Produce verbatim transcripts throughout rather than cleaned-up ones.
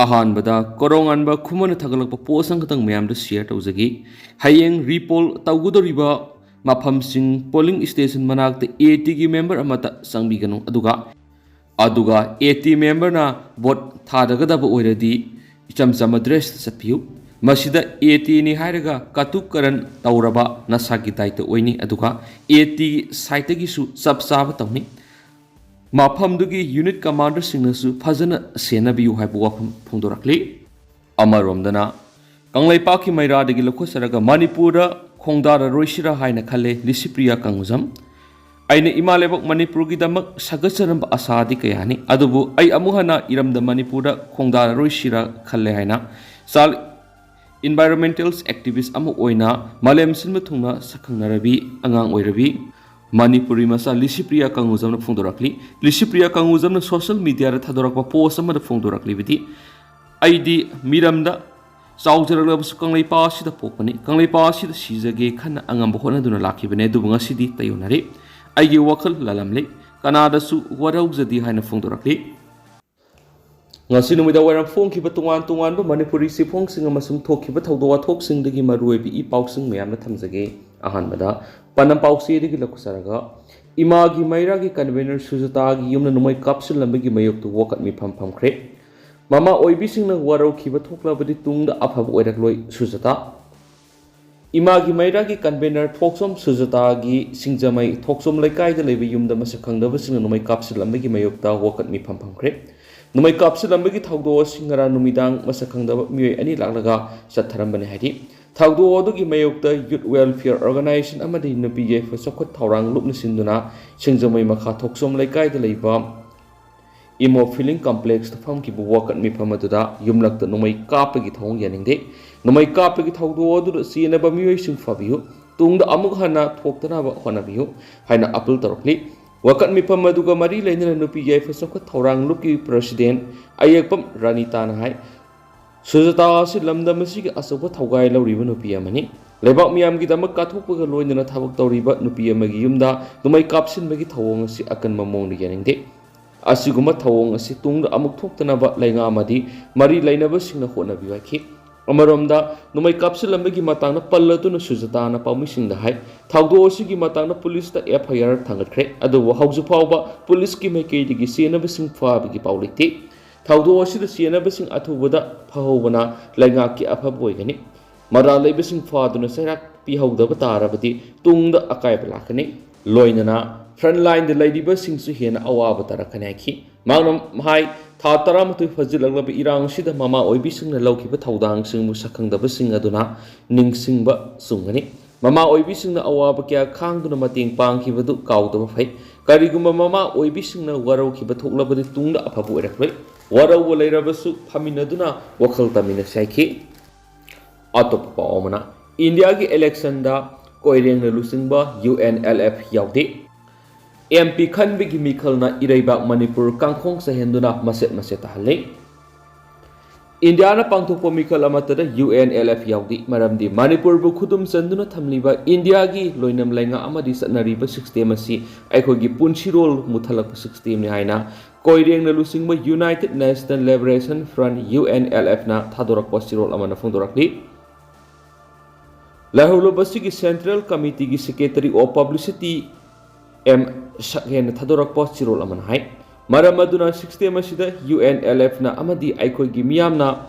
ꯑꯍꯥꯟꯕꯗ ꯀꯣꯔꯧꯉꯥꯟꯕ ꯈꯨꯃꯟꯅ ꯊꯥꯒꯠꯂꯛꯄ ꯄꯣꯁ ꯑꯃꯈꯛꯇꯪ ꯃꯌꯥꯝꯗ ꯁꯤꯌꯔ ꯇꯧꯖꯒꯦ꯫ ꯍꯌꯦꯡ ꯔꯤꯄꯣꯜ ꯇꯧꯒꯗꯧꯔꯤꯕ ꯃꯐꯝꯁꯤꯡ ꯄꯣꯂꯤꯡ ꯁ꯭ꯇꯦꯁꯟ ꯃꯅꯥꯛꯇ ꯑꯦ ꯇꯤꯒꯤ ꯃꯦꯝꯕꯔ ꯑꯃꯠꯇ ꯆꯪꯕꯤꯒꯅꯨ꯫ ꯑꯗꯨꯒ ꯑꯗꯨꯒ ꯑꯦ ꯇꯤ ꯃꯦꯝꯕꯔꯅ ꯚꯣꯠ ꯊꯥꯗꯒꯗꯕ ꯑꯣꯏꯔꯗꯤ ꯏꯆꯝ ꯆꯝꯕ ꯗ꯭ꯔꯦꯁꯇ ꯆꯠꯄꯤꯌꯨ꯫ ꯃꯁꯤꯗ ꯑꯦ ꯇꯤꯅꯤ ꯍꯥꯏꯔꯒ ꯀꯇꯨ ꯀꯔꯟ ꯇꯧꯔꯕ ꯅꯁꯥꯒꯤ ꯗꯥꯏꯇ ꯑꯣꯏꯅꯤ꯫ ꯑꯗꯨꯒ ꯑꯦ ꯇꯤ ꯁꯥꯏꯠꯇꯒꯤꯁꯨ ꯆꯞ ꯆꯥꯕ ꯇꯧꯅꯤ꯫ ꯃꯐꯝꯗꯨꯒꯤ ꯌꯨꯅꯤꯠ ꯀꯃꯥꯟꯗꯔꯁꯤꯡꯅꯁꯨ ꯐꯖꯅ ꯁꯦꯟꯅꯕꯤꯌꯨ ꯍꯥꯏꯕ ꯋꯥꯐꯝ ꯐꯣꯡꯗꯣꯔꯛꯂꯤ꯫ ꯑꯃꯔꯣꯝꯗꯅ ꯀꯪꯂꯩꯄꯥꯛꯀꯤ ꯃꯩꯔꯥꯗꯒꯤ ꯂꯧꯈꯠꯆꯔꯒ ꯃꯅꯤꯄꯨꯔꯗ ꯈꯣꯡꯗꯥꯔꯔꯣꯏꯁꯤꯔꯥ ꯍꯥꯏꯅ ꯈꯜꯂꯦ ꯂꯤꯁꯤꯄ꯭ꯔꯤꯌꯥ ꯀꯪꯒꯨꯖꯝ꯫ ꯑꯩꯅ ꯏꯃꯥ ꯂꯩꯕꯥꯛ ꯃꯅꯤꯄꯨꯔꯒꯤꯗꯃꯛ ꯁꯥꯒꯠꯆꯔꯝꯕ ꯑꯁꯥꯗꯤ ꯀꯌꯥꯅꯤ, ꯑꯗꯨꯕꯨ ꯑꯩ ꯑꯃꯨꯛ ꯍꯟꯅ ꯏꯔꯝꯗ ꯃꯅꯤꯄꯨꯔꯗ ꯈꯣꯡꯗꯥꯔꯔꯣꯏꯁꯤꯔꯥ ꯈꯜꯂꯦ ꯍꯥꯏꯅ ꯆꯥꯜ environmental activist ꯑꯃ ꯑꯣꯏꯅ ꯃꯥꯂꯦꯝ ꯁꯤꯟꯕ ꯊꯨꯡꯅ ꯁꯛꯈꯪꯅꯔꯕꯤ ꯑꯉꯥꯡ ꯑꯣꯏꯔꯕꯤ ꯃꯅꯤꯄꯨꯔꯤ ꯃꯆꯥ ꯂꯤꯁꯤꯄ꯭ꯔꯤꯌꯥ ꯀꯪꯒꯨꯖꯝꯅ ꯐꯣꯡꯗꯣꯔꯛꯂꯤ꯫ ꯂꯤꯁꯤꯄ꯭ꯔꯤꯌꯥ ꯀꯪꯒꯨꯖꯝꯅ ꯁꯣꯁꯤꯌꯦꯜ ꯃꯤꯗꯤꯌꯥꯗ ꯊꯥꯗꯣꯔꯛꯄ ꯄꯣꯁ ꯑꯃꯗ ꯐꯣꯡꯗꯣꯔꯛꯂꯤꯕꯗꯤ, "ꯑꯩꯗꯤ ꯃꯤꯔꯝꯗ ꯆꯥꯎꯖꯔꯛꯂꯕꯁꯨ ꯀꯪꯂꯩꯄꯥꯛ ꯑꯁꯤꯗ ꯄꯣꯛꯄꯅꯤ꯫ ꯀꯪꯂꯩꯄꯥꯛ ꯑꯁꯤꯗ ꯁꯤꯖꯒꯦ ꯈꯟꯅ ꯑꯉꯝꯕ ꯍꯣꯠꯅꯗꯨꯅ ꯂꯥꯛꯈꯤꯕꯅꯤ, ꯑꯗꯨꯕꯨ ꯉꯁꯤꯗꯤ ꯇꯥꯏꯌꯣꯟꯅꯔꯦ꯫ ꯑꯩꯒꯤ ꯋꯥꯈꯜ ꯂꯥꯜꯂꯝꯂꯦ, ꯀꯅꯥꯗꯁꯨ ꯋꯥꯔꯧꯖꯗꯦ" ꯍꯥꯏꯅ ꯐꯣꯡꯗꯣꯔꯛꯂꯤ꯫ ꯉꯁꯤ ꯅꯨꯃꯤꯗꯥꯡ ꯋꯥꯏꯔꯝ ꯐꯣꯡꯈꯤꯕ ꯇꯣꯉꯥꯟ ꯇꯣꯉꯥꯟꯕ ꯃꯅꯤꯄꯨꯔꯤ ꯆꯦꯐꯣꯡꯁꯤꯡ ꯑꯃꯁꯨꯡ ꯊꯣꯛꯈꯤꯕ ꯊꯧꯗꯣꯛ ꯋꯥꯊꯣꯛꯁꯤꯡꯗꯒꯤ ꯃꯔꯨꯑꯣꯏꯕ ꯏ ꯄꯥꯎꯁꯤꯡ ꯃꯌꯥꯝꯅ ꯊꯝꯖꯒꯦ꯫ ꯑꯍꯥꯟꯕꯗ ꯄꯥꯟꯗꯝ ꯄꯥꯎꯆꯦꯗꯒꯤ ꯂꯧꯈꯠꯆꯔꯒ, ꯏꯃꯥꯒꯤ ꯃꯩꯔꯥꯒꯤ ꯀꯟꯚꯦꯅꯔ ꯁꯨꯖꯇꯥꯒꯤ ꯌꯨꯝꯗ ꯅꯣꯡꯃꯩ ꯀꯥꯞꯁꯤꯜꯂꯝꯕꯒꯤ ꯃꯥꯌꯣꯛꯇ ꯋꯥꯀꯠ ꯃꯤꯐꯝ ꯐꯝꯈ꯭ꯔꯦ꯫ ꯃꯃꯥ ꯑꯣꯏꯕꯤꯁꯤꯡꯅ ꯋꯥꯔꯧꯈꯤꯕ ꯊꯣꯛꯂꯕꯗꯤ ꯇꯨꯡꯗ ꯑꯐꯕ ꯑꯣꯏꯔꯛꯂꯣꯏ ꯁꯨꯖꯇꯥ꯫ ꯏꯃꯥꯒꯤ ꯃꯩꯔꯥꯒꯤ ꯀꯟꯚꯦꯅꯔ ꯊꯣꯛꯆꯣꯝ ꯁꯨꯖꯇꯥꯒꯤ ꯁꯤꯡꯖꯃꯩ ꯊꯣꯛꯆꯣꯝ ꯂꯩꯀꯥꯏꯗ ꯂꯩꯕ ꯌꯨꯝꯗ ꯃꯁꯛ ꯈꯪꯗꯕꯁꯤꯡꯅ ꯅꯣꯡꯃꯩ ꯀꯥꯞꯁꯤꯜꯂꯝꯕꯒꯤ ꯃꯥꯌꯣꯛꯇ ꯋꯥꯀꯠ ꯃꯤꯐꯝ ꯐꯝꯈ꯭ꯔꯦ꯫ ꯅꯣꯡꯃꯩ ꯀꯥꯞꯁꯤꯜꯂꯝꯕꯒꯤ ꯊꯧꯗꯣꯛ ꯑꯁꯤ ꯉꯔꯥꯡ ꯅꯨꯃꯤꯗꯥꯡ ꯃꯁꯛ ꯈꯪꯗꯕ ꯃꯤꯑꯣꯏ ꯑꯅꯤ ꯂꯥꯛꯂꯒ ꯆꯠꯊꯔꯝꯕꯅꯤ ꯍꯥꯏꯔꯤ꯫ ꯊꯧꯗꯣꯛ ꯑꯗꯨꯒꯤ ꯃꯥꯌꯣꯛꯇ ꯌꯨꯠ ꯋꯦꯜꯐꯤꯌꯔ ꯑꯣꯔꯒꯅꯥꯏꯖꯦꯁꯟ ꯑꯃꯗꯤ ꯅꯨꯄꯤ ꯌꯥꯏꯐ ꯆꯥꯎꯈꯠ ꯊꯧꯔꯥꯡ ꯂꯨꯞꯅ ꯁꯤꯟꯗꯨꯅ ꯁꯤꯡꯖꯃꯩ ꯃꯈꯥ ꯊꯣꯛꯆꯣꯝ ꯂꯩꯀꯥꯏꯗ ꯂꯩꯕ ꯏꯃꯣ ꯐꯤꯂꯤꯡ ꯀꯝꯄ꯭ꯂꯦꯛꯁꯇ ꯐꯝꯈꯤꯕ ꯋꯥꯀꯠ ꯃꯤꯐꯝ ꯑꯗꯨꯗ ꯌꯨꯝꯂꯛꯇ ꯅꯣꯡꯃꯩ ꯀꯥꯞꯄꯒꯤ ꯊꯧꯑꯣꯡ ꯌꯥꯅꯤꯡꯗꯦ꯫ ꯅꯣꯡꯃꯩ ꯀꯥꯞꯄꯒꯤ ꯊꯧꯗꯣꯛ ꯑꯗꯨꯗ ꯆꯦꯟꯅꯕ ꯃꯤꯑꯣꯏꯁꯤꯡ ꯐꯥꯕꯤꯌꯨ, ꯇꯨꯡꯗ ꯑꯃꯨꯛ ꯍꯟꯅ ꯊꯣꯛꯇꯅꯕ ꯍꯣꯠꯅꯕꯤꯌꯨ ꯍꯥꯏꯅ ꯑꯄꯤꯜ ꯇꯧꯔꯛꯂꯤ꯫ ꯋꯥꯀꯠ ꯃꯤꯐꯝ ꯑꯗꯨꯒ ꯃꯔꯤ ꯂꯩꯅꯅ ꯅꯨꯄꯤ ꯌꯥꯏꯐ ꯆꯥꯎꯈꯠ ꯊꯧꯔꯥꯡ ꯂꯨꯞꯀꯤ ꯄ꯭ꯔꯁꯤꯗꯦꯟ ꯑꯌꯦꯛꯄꯝ ꯔꯥꯅꯤꯇꯥꯅ ꯍꯥꯏ, ꯁꯨꯖꯇꯥ ꯑꯁꯤ ꯂꯝꯗꯝ ꯑꯁꯤꯒꯤ ꯑꯆꯧꯕ ꯊꯧꯒꯥꯏ ꯂꯧꯔꯤꯕ ꯅꯨꯄꯤ ꯑꯃꯅꯤ꯫ ꯂꯩꯕꯥꯛ ꯃꯤꯌꯥꯝꯒꯤꯗꯃꯛ ꯀꯠꯊꯣꯛꯄꯒ ꯂꯣꯏꯅꯅ ꯊꯕꯛ ꯇꯧꯔꯤꯕ ꯅꯨꯄꯤ ꯑꯃꯒꯤ ꯌꯨꯝꯗ ꯅꯣꯡꯃꯩ ꯀꯥꯞꯁꯤꯟꯕꯒꯤ ꯊꯧꯑꯣꯡ ꯑꯁꯤ ꯑꯀꯟꯕ ꯃꯑꯣꯡꯗ ꯌꯥꯅꯤꯡꯗꯦ꯫ ꯑꯁꯤꯒꯨꯝꯕ ꯊꯧꯑꯣꯡ ꯑꯁꯤ ꯇꯨꯡꯗ ꯑꯃꯨꯛ ꯊꯣꯛꯇꯅꯕ ꯂꯩꯉꯥꯛ ꯑꯃꯗꯤ ꯃꯔꯤ ꯂꯩꯅꯕꯁꯤꯡꯅ ꯍꯣꯠꯅꯕꯤꯌꯨ ꯍꯥꯏꯈꯤ꯫ ꯑꯃꯔꯣꯝꯗ, ꯅꯣꯡꯃꯩ ꯀꯥꯞꯁꯤꯜꯂꯝꯕꯒꯤ ꯃꯇꯥꯡꯗ ꯄꯜꯂꯗꯨꯅ ꯁꯨꯖꯥꯇꯥꯅ ꯄꯥꯎꯃꯤꯁꯤꯡꯗ ꯍꯥꯏ, ꯊꯧꯗꯣꯛ ꯑꯁꯤꯒꯤ ꯃꯇꯥꯡꯗ ꯄꯨꯂꯤꯁꯇ ꯑꯦꯐ ꯑꯥꯏ ꯑꯥꯔ ꯊꯥꯡꯒꯠꯈ꯭ꯔꯦ, ꯑꯗꯨꯕꯨ ꯍꯧꯖꯤꯛ ꯐꯥꯎꯕ ꯄꯨꯂꯤꯁꯀꯤ ꯃꯥꯏꯀꯩꯗꯒꯤ ꯆꯦꯟꯅꯕꯁꯤꯡ ꯐꯥꯕꯒꯤ ꯄꯥꯎ ꯂꯩꯇꯦ꯫ ꯊꯧꯗꯣꯛ ꯑꯁꯤꯗ ꯆꯦꯟꯅꯕꯁꯤꯡ ꯑꯊꯨꯕꯗ ꯐꯍꯧꯕꯅ ꯂꯩꯉꯥꯛꯀꯤ ꯑꯐꯕ ꯑꯣꯏꯒꯅꯤ꯫ ꯃꯔꯥꯜ ꯂꯩꯕꯁꯤꯡ ꯐꯥꯗꯨꯅ ꯆꯩꯔꯥꯛ ꯄꯤꯍꯧꯗꯕ ꯇꯥꯔꯕꯗꯤ ꯇꯨꯡꯗ ꯑꯀꯥꯏꯕ ꯂꯥꯛꯀꯅꯤ꯫ ꯂꯣꯏꯅꯅ front line ꯗ ꯂꯩꯔꯤꯕꯁꯤꯡꯁꯨ ꯍꯦꯟꯅ ꯑꯋꯥꯕ ꯇꯥꯔꯛꯀꯅꯤ ꯍꯥꯏꯈꯤ꯫ ꯃꯍꯥꯛꯅ ꯍꯥꯏ, ꯊꯥ ꯇꯔꯥꯃꯥꯊꯣꯏ ꯐꯥꯖꯤꯜꯂꯛꯂꯕ ꯏꯔꯥꯡ ꯑꯁꯤꯗ ꯃꯃꯥ ꯑꯣꯏꯕꯤꯁꯤꯡꯅ ꯂꯧꯈꯤꯕ ꯊꯧꯗꯥꯡꯁꯤꯡꯕꯨ ꯁꯛꯈꯪꯗꯕꯁꯤꯡ ꯑꯗꯨꯅ ꯅꯤꯡꯁꯤꯡꯕ ꯆꯨꯝꯒꯅꯤ꯫ ꯃꯃꯥ ꯑꯣꯏꯕꯤꯁꯤꯡꯅ ꯑꯋꯥꯕ ꯀꯌꯥ ꯈꯥꯡꯗꯨꯅ ꯃꯇꯦꯡ ꯄꯥꯡꯈꯤꯕꯗꯨ ꯀꯥꯎꯗꯕ ꯐꯩ꯫ ꯀꯔꯤꯒꯨꯝꯕ ꯃꯃꯥ ꯑꯣꯏꯕꯤꯁꯤꯡꯅ ꯋꯥꯔꯧꯈꯤꯕ ꯊꯣꯛꯂꯕꯗꯤ ꯇꯨꯡꯗ ꯑꯐꯕ ꯑꯣꯏꯔꯛꯂꯣꯏ꯫ ꯋꯥꯔꯧꯕ ꯂꯩꯔꯕꯁꯨ ꯐꯝꯃꯤꯟꯅꯗꯨꯅ ꯋꯥꯈꯜ ꯇꯥꯃꯤꯟꯅꯁꯤ ꯍꯥꯏꯈꯤ꯫ ꯑꯇꯣꯞꯄ ꯄꯥꯎ ꯑꯃꯅ, ꯏꯟꯗꯤꯌꯥꯒꯤ election ꯗ ꯀꯣꯏꯔꯦꯡꯅ ꯂꯨꯆꯤꯡꯕ ꯌꯨ ꯑꯦꯟ ꯑꯦꯜ ꯑꯦꯐ ꯌꯥꯎꯗꯦ꯫ ꯑꯦꯝ ꯄꯤ ꯈꯟꯕꯒꯤ ꯃꯤꯈꯜꯅ ꯏꯔꯩꯕꯥꯛ ꯃꯅꯤꯄꯨꯔ ꯀꯥꯡꯈꯣꯡ ꯆꯥꯏꯍꯟꯗꯨꯅ ꯃꯆꯦꯠ ꯃꯆꯦꯠ ꯇꯥꯍꯜꯂꯤ꯫ ꯏꯟꯗꯤꯌꯥꯅ ꯄꯥꯡꯊꯣꯛꯄ ꯃꯤꯈꯜ ꯑꯃꯠꯇꯗ ꯌꯨ ꯑꯦꯟ ꯑꯦꯜ ꯑꯦꯐ ꯌꯥꯎꯗꯦ, ꯃꯔꯝꯗꯤ ꯃꯅꯤꯄꯨꯔꯕꯨ ꯈꯨꯗꯨꯝ ꯆꯟꯗꯨꯅ ꯊꯝꯂꯤꯕ ꯏꯟꯗꯤꯌꯥꯒꯤ ꯂꯣꯏꯅꯝ ꯂꯩꯉꯥꯛ ꯑꯃꯗꯤ ꯆꯠꯅꯔꯤꯕ system ꯑꯁꯤ ꯑꯩꯈꯣꯏꯒꯤ ꯄꯨꯟꯁꯤꯔꯣꯜ ꯃꯨꯠꯊꯠꯂꯛꯄ system ꯅꯤ ꯍꯥꯏꯅ ꯀꯣꯏꯔꯦꯡꯅ ꯂꯨꯆꯤꯡꯕ United National Liberation Front, U N L F ꯅ ꯊꯥꯗꯣꯔꯛꯄ ꯆꯦꯔꯣꯜ ꯑꯃꯅ ꯐꯣꯡꯗꯣꯔꯛꯂꯤ꯫ ꯂꯩꯍꯧꯔꯕꯁꯤꯒꯤ Central Committee ꯒꯤ Secretary of Publicity ꯑꯦꯝ ꯁꯛꯍꯦꯟꯅ ꯊꯥꯗꯣꯔꯛꯄ ꯆꯦꯔꯣꯜ ꯑꯃꯅ ꯍꯥꯏ, ꯃꯔꯝ ꯑꯗꯨꯅ system ꯑꯁꯤꯗ ꯌꯨ ꯑꯦꯟ ꯑꯦꯜ ꯑꯦꯐ ꯅ ꯑꯃꯗꯤ ꯑꯩꯈꯣꯏꯒꯤ ꯃꯤꯌꯥꯝꯅ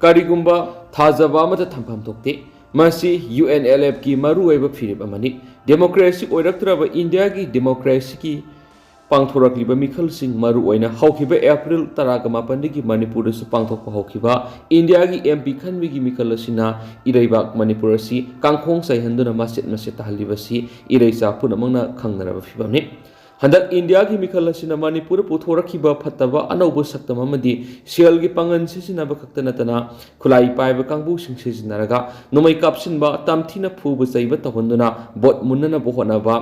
ꯀꯔꯤꯒꯨꯝꯕ ꯊꯥꯖꯕ ꯑꯃꯠꯇ ꯊꯝꯐꯝ ꯊꯣꯛꯇꯦ꯫ ꯃꯁꯤ ꯌꯨ ꯑꯦꯟ ꯑꯦꯜ ꯑꯦꯐ ꯀꯤ ꯃꯔꯨꯑꯣꯏꯕ ꯐꯤꯔꯦꯞ ꯑꯃꯅꯤ꯫ Democracy ꯑꯣꯏꯔꯛꯇ꯭ꯔꯕ ꯏꯟꯗꯤꯌꯥꯒꯤ democracy ꯒꯤ ꯄꯥꯡꯊꯣꯔꯛꯂꯤꯕ ꯃꯤꯈꯜꯁꯤꯡ, ꯃꯔꯨꯑꯣꯏꯅ ꯍꯧꯈꯤꯕ ꯑꯦꯄ꯭ꯔꯤꯜ ꯇꯔꯥꯒ ꯃꯥꯄꯟꯗꯒꯤ ꯃꯅꯤꯄꯨꯔꯗꯁꯨ ꯄꯥꯡꯊꯣꯛꯄ ꯍꯧꯈꯤꯕ ꯏꯟꯗꯤꯌꯥꯒꯤ ꯑꯦꯝ ꯄꯤ ꯈꯟꯕꯒꯤ ꯃꯤꯈꯜ ꯑꯁꯤꯅ ꯏꯔꯩꯕꯥꯛ ꯃꯅꯤꯄꯨꯔ ꯑꯁꯤ ꯀꯥꯡꯈꯣꯡ ꯆꯥꯏꯍꯟꯗꯨꯅ ꯃꯆꯦꯠ ꯃꯆꯦꯠ ꯇꯥꯍꯜꯂꯤꯕꯁꯤ ꯏꯔꯩꯆꯥ ꯄꯨꯝꯅꯃꯛꯅ ꯈꯪꯅꯔꯕ ꯐꯤꯕꯝꯅꯤ꯫ ꯍꯟꯗꯛ ꯏꯟꯗꯤꯌꯥꯒꯤ ꯃꯤꯈꯜ ꯑꯁꯤꯅ ꯃꯅꯤꯄꯨꯔꯗ ꯄꯨꯊꯣꯔꯛꯈꯤꯕ ꯐꯠꯇꯕ ꯑꯅꯧꯕ ꯁꯛꯇꯝ ꯑꯃꯗꯤ ꯁꯦꯜꯒꯤ ꯄꯥꯡꯒꯜ ꯁꯤꯖꯤꯟꯅꯕ ꯈꯛꯇ ꯅꯠꯇꯅ ꯈꯨꯠꯂꯥꯏ ꯄꯥꯏꯕ ꯀꯥꯡꯕꯨꯁꯤꯡ ꯁꯤꯖꯤꯟꯅꯔꯒ ꯅꯣꯡꯃꯩ ꯀꯥꯞꯁꯤꯟꯕ, ꯇꯝꯊꯤꯅ ꯐꯨꯕ ꯆꯩꯕ ꯇꯧꯍꯟꯗꯨꯅ ꯚꯣꯠ ꯃꯨꯟꯅꯅꯕ ꯍꯣꯠꯅꯕ,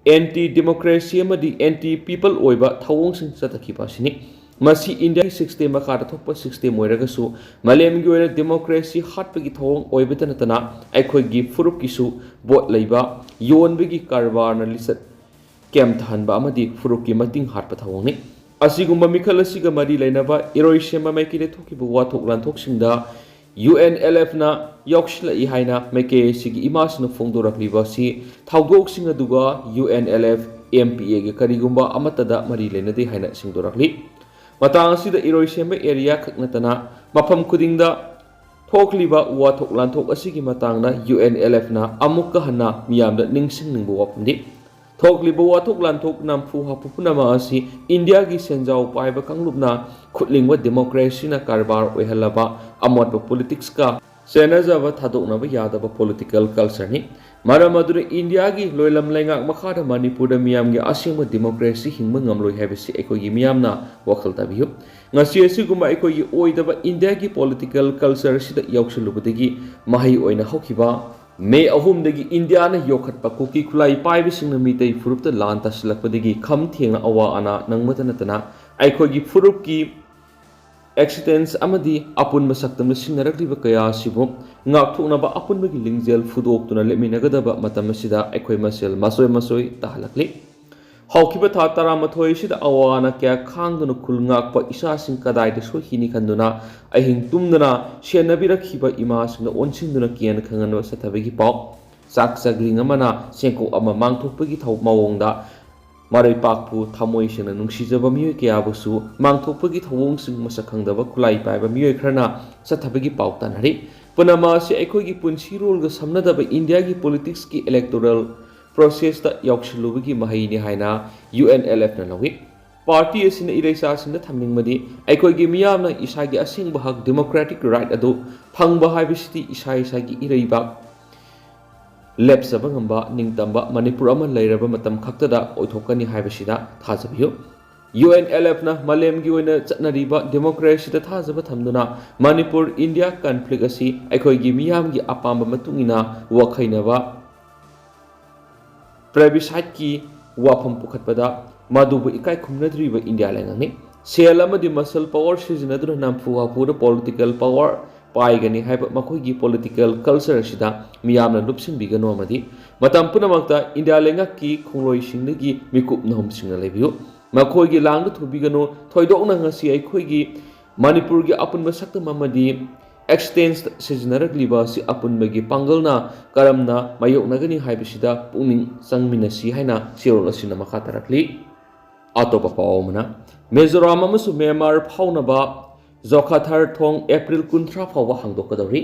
anti democracy ꯑꯃꯗꯤ anti people ꯑꯣꯏꯕ ꯊꯧꯑꯣꯡꯁꯤꯡ ꯆꯠꯊꯈꯤꯕ ꯑꯁꯤꯅꯤ꯫ ꯃꯁꯤ ꯏꯟꯗꯤꯌꯥꯒꯤ system ꯃꯈꯥꯗ ꯊꯣꯛꯄ system ꯑꯣꯏꯔꯒꯁꯨ, ꯃꯥꯂꯦꯝꯒꯤ ꯑꯣꯏꯅ democracy ꯍꯥꯠꯄꯒꯤ ꯊꯧꯑꯣꯡ ꯑꯣꯏꯕꯇ ꯅꯠꯇꯅ ꯑꯩꯈꯣꯏꯒꯤ ꯐꯨꯔꯨꯞꯀꯤꯁꯨ ꯚꯣꯠ ꯂꯩꯕ, ꯌꯣꯟꯕꯒꯤ ꯀꯔꯕꯥꯔꯅ ꯂꯤꯆꯠ ꯀꯦꯝ ꯊꯍꯟꯕ ꯑꯃꯗꯤ ꯐꯨꯔꯨꯞꯀꯤ ꯃꯇꯤꯡ ꯍꯥꯠꯄ ꯊꯧꯑꯣꯡꯅꯤ꯫ ꯑꯁꯤꯒꯨꯝꯕ ꯃꯤꯈꯜ ꯑꯁꯤꯒ ꯃꯔꯤ ꯂꯩꯅꯕ ꯏꯔꯣꯏꯁꯦꯝꯕ ꯃꯥꯏꯀꯩꯗ ꯊꯣꯛꯈꯤꯕ ꯋꯥꯊꯣꯛ ꯂꯥꯟꯊꯣꯛꯁꯤꯡꯗ UNLFꯅ ꯌꯥꯎꯁꯤꯜꯂꯛꯏ ꯍꯥꯏꯅ ꯃꯥꯏꯀꯩ ꯑꯁꯤꯒꯤ ꯏꯃꯥꯁꯤꯅ ꯐꯣꯡꯗꯣꯔꯛꯂꯤꯕ ꯑꯁꯤ ꯊꯧꯗꯣꯛꯁꯤꯡ ꯑꯗꯨꯒ UNLF MPAꯒ ꯀꯔꯤꯒꯨꯝꯕ ꯑꯃꯠꯇꯗ ꯃꯔꯤ ꯂꯩꯅꯗꯦ ꯍꯥꯏꯅ ꯁꯦꯡꯗꯣꯔꯛꯂꯤ꯫ ꯃꯇꯥꯡ ꯑꯁꯤꯗ ꯏꯔꯣꯏꯁꯦꯝꯕ ꯑꯦꯔꯤꯌꯥ ꯈꯛ ꯅꯠꯇꯅ ꯃꯐꯝ ꯈꯨꯗꯤꯡꯗ ꯊꯣꯛꯂꯤꯕ ꯋꯥꯊꯣꯛ ꯂꯥꯟꯊꯣꯛ ꯑꯁꯤꯒꯤ ꯃꯇꯥꯡꯗ UNLFꯅ ꯑꯃꯨꯛꯀ ꯍꯟꯅ ꯃꯤꯌꯥꯝꯗ ꯅꯤꯡꯁꯤꯡꯅꯤꯡꯕ ꯋꯥꯐꯝꯗꯤ, ꯊꯣꯛꯂꯤꯕ ꯋꯥꯊꯣꯛ ꯂꯥꯟꯊꯣꯛ ꯅꯝꯐꯨ ꯍꯥꯐꯨ ꯄꯨꯝꯅꯃꯛ ꯑꯁꯤ ꯏꯟꯗꯤꯌꯥꯒꯤ ꯁꯦꯟꯖꯥꯎ ꯄꯥꯏꯕ ꯀꯥꯡꯂꯨꯞꯅ ꯈꯨꯠꯂꯤꯡꯕ ꯗꯦꯃꯣꯀ꯭ꯔꯦꯁꯤꯅ ꯀꯔꯕꯥꯔ ꯑꯣꯏꯍꯜꯂꯕ ꯑꯃꯣꯠꯄ ꯄꯣꯂꯤꯇꯤꯛꯁꯀ ꯆꯦꯟꯅꯖꯕ ꯊꯥꯗꯣꯛꯅꯕ ꯌꯥꯗꯕ ꯄꯣꯂꯤꯇꯤꯀꯦꯜ ꯀꯜꯆꯔꯅꯤ꯫ ꯃꯔꯝ ꯑꯗꯨꯅ ꯏꯟꯗꯤꯌꯥꯒꯤ ꯂꯣꯏꯂꯝ ꯂꯩꯉꯥꯛ ꯃꯈꯥꯗ ꯃꯅꯤꯄꯨꯔꯗ ꯃꯤꯌꯥꯝꯒꯤ ꯑꯁꯦꯡꯕ ꯗꯦꯃꯣꯀ꯭ꯔꯦꯁꯤ ꯍꯤꯡꯕ ꯉꯝꯂꯣꯏ ꯍꯥꯏꯕꯁꯤ ꯑꯩꯈꯣꯏꯒꯤ ꯃꯤꯌꯥꯝꯅ ꯋꯥꯈꯜ ꯇꯥꯕꯤꯌꯨ꯫ ꯉꯁꯤ ꯑꯁꯤꯒꯨꯝꯕ ꯑꯩꯈꯣꯏꯒꯤ ꯑꯣꯏꯗꯕ ꯏꯟꯗꯤꯌꯥꯒꯤ ꯄꯣꯂꯤꯇꯤꯀꯦꯜ ꯀꯜꯆꯔ ꯑꯁꯤꯗ ꯌꯥꯎꯁꯤꯜꯂꯨꯕꯗꯒꯤ ꯃꯍꯩ ꯑꯣꯏꯅ ꯍꯧꯈꯤꯕ ꯃꯦ ꯑꯍꯨꯝꯗꯒꯤ ꯏꯟꯗꯤꯌꯥꯅ ꯌꯣꯛꯈꯠꯄ ꯀꯨꯀꯤ ꯈꯨꯠꯂꯥꯏ ꯄꯥꯏꯕꯁꯤꯡꯅ ꯃꯤꯇꯩ ꯐꯨꯔꯨꯞꯇ ꯂꯥꯟ ꯇꯥꯁꯤꯜꯂꯛꯄꯗꯒꯤ ꯈꯝ ꯊꯦꯡꯅ ꯑꯋꯥ ꯑꯅꯥ ꯅꯪꯕꯇ ꯅꯠꯇꯅ ꯑꯩꯈꯣꯏꯒꯤ ꯐꯨꯔꯨꯞꯀꯤ ꯑꯦꯛꯁꯤꯁꯇꯦꯟꯁ ꯑꯃꯗꯤ ꯑꯄꯨꯟꯕ ꯁꯛꯇꯝꯗ ꯁꯤꯡꯅꯔꯛꯂꯤꯕ ꯀꯌꯥ ꯑꯁꯤꯕꯨ ꯉꯥꯛꯊꯣꯛꯅꯕ ꯑꯄꯨꯟꯕꯒꯤ ꯂꯤꯡꯖꯦꯜ ꯐꯨꯗꯣꯛꯇꯨꯅ ꯂꯦꯞꯃꯤꯟꯅꯒꯗꯕ ꯃꯇꯝ ꯑꯁꯤꯗ ꯑꯩꯈꯣꯏ ꯃꯁꯦꯜ ꯃꯁꯣꯏ ꯃꯁꯣꯏ ꯇꯥꯍꯜꯂꯛꯂꯤ꯫ ꯍꯧꯈꯤꯕ ꯊꯥ ꯇꯔꯥꯃꯥꯊꯣꯏ ꯑꯁꯤꯗ ꯑꯋꯥ ꯑꯅꯥ ꯀꯌꯥ ꯈꯥꯡꯗꯨꯅ ꯈꯨꯜ ꯉꯥꯛꯄ ꯏꯆꯥꯁꯤꯡ ꯀꯗꯥꯏꯗ ꯁꯣꯏꯈꯤꯅꯤ ꯈꯟꯗꯨꯅ ꯑꯍꯤꯡ ꯇꯨꯝꯗꯅ ꯁꯦꯟꯅꯕꯤꯔꯛꯈꯤꯕ ꯏꯃꯥꯁꯤꯡꯗ ꯑꯣꯟꯁꯤꯟꯗꯨꯅ ꯀꯤꯌꯥꯟ ꯈꯪꯍꯟꯕ ꯆꯠꯊꯕꯒꯤ ꯄꯥꯎ꯫ ꯆꯥꯛ ꯆꯥꯛꯔꯤꯡ ꯑꯃꯅ ꯆꯦꯡꯀꯣꯛ ꯑꯃ ꯃꯥꯡꯊꯣꯛꯄꯒꯤ ꯊꯧ-, ꯃꯑꯣꯡꯗ ꯃꯔꯩꯄꯥꯛꯄꯨ ꯊꯃꯣꯏ ꯁꯦꯡꯅ ꯅꯨꯡꯁꯤꯖꯕ ꯃꯤꯑꯣꯏ ꯀꯌꯥꯕꯨꯁꯨ ꯃꯥꯡꯊꯣꯛꯄꯒꯤ ꯊꯧꯑꯣꯡꯁꯤꯡ ꯃꯁꯛ ꯈꯪꯗꯕ ꯈꯨꯠꯂꯥꯏ ꯄꯥꯏꯕ ꯃꯤꯑꯣꯏ ꯈꯔꯅ ꯆꯠꯊꯕꯒꯤ ꯄꯥꯎ ꯇꯥꯅꯔꯤ꯫ ꯄꯨꯝꯅꯃꯛ ꯑꯁꯤ ꯑꯩꯈꯣꯏꯒꯤ ꯄꯨꯟꯁꯤꯔꯣꯜꯒ ꯁꯝꯅꯗꯕ ꯏꯟꯗꯤꯌꯥꯒꯤ ꯄꯣꯂꯤꯇꯤꯛꯁꯀꯤ ꯏꯂꯦꯛꯇꯣꯔꯦꯜ ꯄ꯭ꯔꯣꯁꯦꯁꯇ ꯌꯥꯎꯁꯤꯜꯂꯨꯕꯒꯤ ꯃꯍꯩꯅꯤ ꯍꯥꯏꯅ UNLFꯅ ꯂꯧꯏ꯫ ꯄꯥꯔꯇꯤ ꯑꯁꯤꯅ ꯏꯔꯩꯆꯥꯁꯤꯡꯗ ꯊꯝꯅꯤꯡꯕꯗꯤ ꯑꯩꯈꯣꯏꯒꯤ ꯃꯤꯌꯥꯝꯅ ꯏꯁꯥꯒꯤ ꯑꯁꯦꯡꯕ ꯍꯛ, ꯗꯦꯃꯣꯀ꯭ꯔꯦꯇꯤꯛ ꯔꯥꯏꯠ ꯑꯗꯨ ꯐꯪꯕ ꯍꯥꯏꯕꯁꯤꯗꯤ ꯏꯁꯥ ꯏꯁꯥꯒꯤ ꯏꯔꯩꯕꯥꯛ ꯂꯦꯞꯆꯕ ꯉꯝꯕ ꯅꯤꯡꯇꯝꯕ ꯃꯅꯤꯄꯨꯔ ꯑꯃ ꯂꯩꯔꯕ ꯃꯇꯝ ꯈꯛꯇꯗ ꯑꯣꯏꯊꯣꯛꯀꯅꯤ ꯍꯥꯏꯕꯁꯤꯗ ꯊꯥꯖꯕꯤꯌꯨ꯫ UNLFꯅ ꯃꯥꯂꯦꯝꯒꯤ ꯑꯣꯏꯅ ꯆꯠꯅꯔꯤꯕ ꯗꯦꯃꯣꯀ꯭ꯔꯦꯁꯤꯗ ꯊꯥꯖꯕ ꯊꯝꯗꯨꯅ ꯃꯅꯤꯄꯨꯔ ꯏꯟꯗꯤꯌꯥ ꯀꯟꯐ꯭ꯂꯤꯛ ꯑꯁꯤ ꯑꯩꯈꯣꯏꯒꯤ ꯃꯤꯌꯥꯝꯒꯤ ꯑꯄꯥꯝꯕ ꯃꯇꯨꯡ ꯏꯟꯅ ꯋꯥꯈꯩꯅꯕ ꯄ꯭ꯂꯦꯕꯤꯁꯥꯏꯠꯀꯤ ꯋꯥꯐꯝ ꯄꯨꯈꯠꯄꯗ ꯃꯗꯨꯕꯨ ꯏꯀꯥꯏ ꯈꯨꯝꯅꯗ꯭ꯔꯤꯕ ꯏꯟꯗꯤꯌꯥ ꯂꯩꯉꯥꯛꯅꯤ꯫ ꯁꯦꯜ ꯑꯃꯗꯤ ꯃꯁꯜ ꯄꯥꯋꯔ ꯁꯤꯖꯤꯟꯅꯗꯨꯅ ꯅꯝꯐꯨ ꯍꯥꯐꯨꯗ ꯄꯣꯂꯤꯇꯤꯀꯦꯜ ꯄꯥꯋꯔ ꯄꯥꯏꯒꯅꯤ ꯍꯥꯏꯕ ꯃꯈꯣꯏꯒꯤ ꯄꯣꯂꯤꯇꯤꯀꯦꯜ ꯀꯜꯆꯔ ꯑꯁꯤꯗ ꯃꯤꯌꯥꯝꯅ ꯂꯨꯞꯁꯤꯟꯕꯤꯒꯅꯨ ꯑꯃꯗꯤ ꯃꯇꯝ ꯄꯨꯝꯅꯃꯛꯇ ꯏꯟꯗꯤꯌꯥ ꯂꯩꯉꯥꯛꯀꯤ ꯈꯣꯡꯂꯣꯏꯁꯤꯡꯗꯒꯤ ꯃꯤꯀꯨꯞ ꯅꯍꯨꯝꯁꯤꯡꯅ ꯂꯩꯕꯤꯌꯨ꯫ ꯃꯈꯣꯏꯒꯤ ꯂꯥꯡꯗ ꯊꯨꯕꯤꯒꯅꯨ꯫ ꯊꯣꯏꯗꯣꯛꯅ ꯉꯁꯤ ꯑꯩꯈꯣꯏꯒꯤ ꯃꯅꯤꯄꯨꯔꯒꯤ ꯑꯄꯨꯟꯕ ꯁꯛꯇꯝ ꯑꯃꯗꯤ ꯑꯦꯛꯁꯤꯁꯇꯦꯟꯁꯇ ꯁꯤꯖꯤꯟꯅꯔꯛꯂꯤꯕ ꯑꯁꯤ ꯑꯄꯨꯟꯕꯒꯤ ꯄꯥꯡꯒꯜꯅ ꯀꯔꯝꯅ ꯃꯥꯌꯣꯛꯅꯒꯅꯤ ꯍꯥꯏꯕꯁꯤꯗ ꯄꯨꯛꯅꯤꯡ ꯆꯪꯃꯤꯟꯅꯁꯤ ꯍꯥꯏꯅ ꯆꯦꯔꯣꯜ ꯑꯁꯤꯅ ꯃꯈꯥ ꯇꯥꯔꯛꯂꯤ꯫ ꯑꯇꯣꯞꯄ ꯄꯥꯎ ꯑꯃꯅ, ꯃꯤꯖꯣꯔꯥꯝ ꯑꯃꯁꯨꯡ ꯃ꯭ꯌꯥꯟꯃꯥꯔ ꯐꯥꯎꯅꯕ ꯖꯣꯈꯥꯊꯥꯔ ꯊꯣꯡ ꯑꯦꯄ꯭ꯔꯤꯜ ꯀꯨꯟꯊ꯭ꯔꯥ ꯐꯥꯎꯕ ꯍꯥꯡꯗꯣꯛꯀꯗꯧꯔꯤ꯫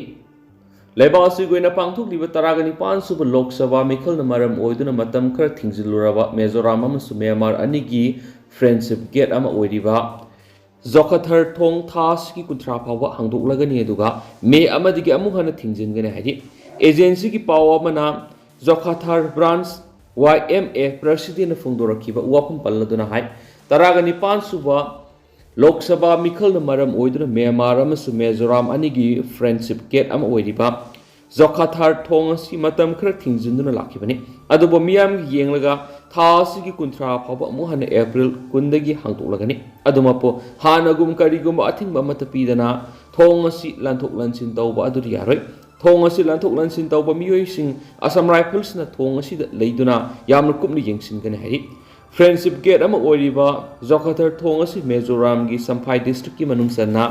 ꯂꯩꯕꯥꯛ ꯑꯁꯤꯒꯤ ꯑꯣꯏꯅ ꯄꯥꯡꯊꯣꯛꯂꯤꯕ ꯇꯔꯥꯒ ꯅꯤꯄꯥꯟ ꯁꯨꯕ ꯂꯣꯛ ꯁꯚꯥ ꯃꯤꯈꯜꯅ ꯃꯔꯝ ꯑꯣꯏꯗꯨꯅ ꯃꯇꯝ ꯈꯔ ꯊꯤꯡꯖꯤꯜꯂꯨꯔꯕ ꯃꯤꯖꯣꯔꯥꯝ ꯑꯃꯁꯨꯡ ꯃ꯭ꯌꯥꯟꯃꯥꯔ ꯑꯅꯤꯒꯤ ꯐ꯭ꯔꯦꯟꯗꯁꯤꯞ ꯒꯦꯠ ꯑꯃ ꯑꯣꯏꯔꯤꯕ ꯖꯣꯈꯥꯊꯥꯔ ꯊꯣꯡ ꯊꯥ ꯑꯁꯤꯒꯤ ꯀꯨꯟꯊ꯭ꯔꯥ ꯐꯥꯎꯕ ꯍꯥꯡꯗꯣꯛꯂꯒꯅꯤ, ꯑꯗꯨꯒ ꯃꯦ ꯑꯃꯗꯒꯤ ꯑꯃꯨꯛ ꯍꯟꯅ ꯊꯤꯡꯖꯤꯟꯒꯅꯤ ꯍꯥꯏꯔꯤ꯫ ꯑꯦꯖꯦꯟꯁꯤꯒꯤ ꯄꯥꯎ ꯑꯃꯅ ꯖꯣꯈꯥꯊꯥꯔ ꯕ꯭ꯔꯥꯟꯁ ꯋꯥꯏ ꯑꯦꯝ ꯑꯦ ꯄ꯭ꯔꯁꯤꯗꯦꯟꯅ ꯐꯣꯡꯗꯣꯔꯛꯈꯤꯕ ꯋꯥꯐꯝ ꯄꯜꯂꯗꯨꯅ ꯍꯥꯏ, ꯇꯔꯥꯒ ꯅꯤꯄꯥꯟ ꯁꯨꯕ ꯂꯣꯛ ꯁꯚꯥ ꯃꯤꯈꯜꯅ ꯃꯔꯝ ꯑꯣꯏꯗꯨꯅ ꯃ꯭ꯌꯥꯟꯃꯥꯔ ꯑꯃꯁꯨꯡ ꯃꯤꯖꯣꯔꯥꯝ ꯑꯅꯤꯒꯤ ꯐ꯭ꯔꯦꯟꯗꯁꯤꯞ ꯒꯦꯠ ꯑꯃ ꯑꯣꯏꯔꯤꯕ ꯖꯣꯈꯥꯊꯥꯔ ꯊꯣꯡ ꯑꯁꯤ ꯃꯇꯝ ꯈꯔ ꯊꯤꯡꯖꯤꯟꯗꯨꯅ ꯂꯥꯛꯈꯤꯕꯅꯤ꯫ ꯑꯗꯨꯕꯨ ꯃꯤꯌꯥꯝꯒꯤ ꯌꯦꯡꯂꯒ ꯊꯥ ꯑꯁꯤꯒꯤ ꯀꯨꯟꯊ꯭ꯔꯥ ꯐꯥꯎꯕ ꯑꯃꯨꯛ ꯍꯟꯅ ꯑꯦꯄ꯭ꯔꯤꯜ ꯀꯨꯟꯗꯒꯤ ꯍꯥꯡꯗꯣꯛꯂꯒꯅꯤ꯫ ꯑꯗꯨꯃꯛꯄꯨ ꯍꯥꯟꯅꯒꯨꯝ ꯀꯔꯤꯒꯨꯝꯕ ꯑꯊꯤꯡꯕ ꯑꯃꯠꯇ ꯄꯤꯗꯅ ꯊꯣꯡ ꯑꯁꯤ ꯂꯥꯟꯊꯣꯛ ꯂꯥꯟꯁꯤꯟ ꯇꯧꯕ ꯑꯗꯨꯗꯤ ꯌꯥꯔꯣꯏ꯫ ꯊꯣꯡ ꯑꯁꯤ ꯂꯥꯟꯊꯣꯛ ꯂꯥꯟꯁꯤꯟ ꯇꯧꯕ ꯃꯤꯑꯣꯏꯁꯤꯡ ꯑꯁꯥꯝ ꯔꯥꯏꯐꯜꯁꯅ ꯊꯣꯡ ꯑꯁꯤꯗ ꯂꯩꯗꯨꯅ ꯌꯥꯝꯅ ꯀꯨꯞꯅ ꯌꯦꯡꯁꯤꯟꯒꯅꯤ ꯍꯥꯏꯔꯤ꯫ ꯐ꯭ꯔꯦꯟꯗꯁꯤꯞ ꯒꯦꯠ ꯑꯃ ꯑꯣꯏꯔꯤꯕ ꯖꯣꯈꯥꯊꯥꯔ ꯊꯣꯡ ꯑꯁꯤ ꯃꯤꯖꯣꯔꯥꯝꯒꯤ ꯁꯝꯐꯥꯏ ꯗꯤꯁꯇ꯭ꯔꯤꯛꯀꯤ ꯃꯅꯨꯡ ꯆꯟꯅ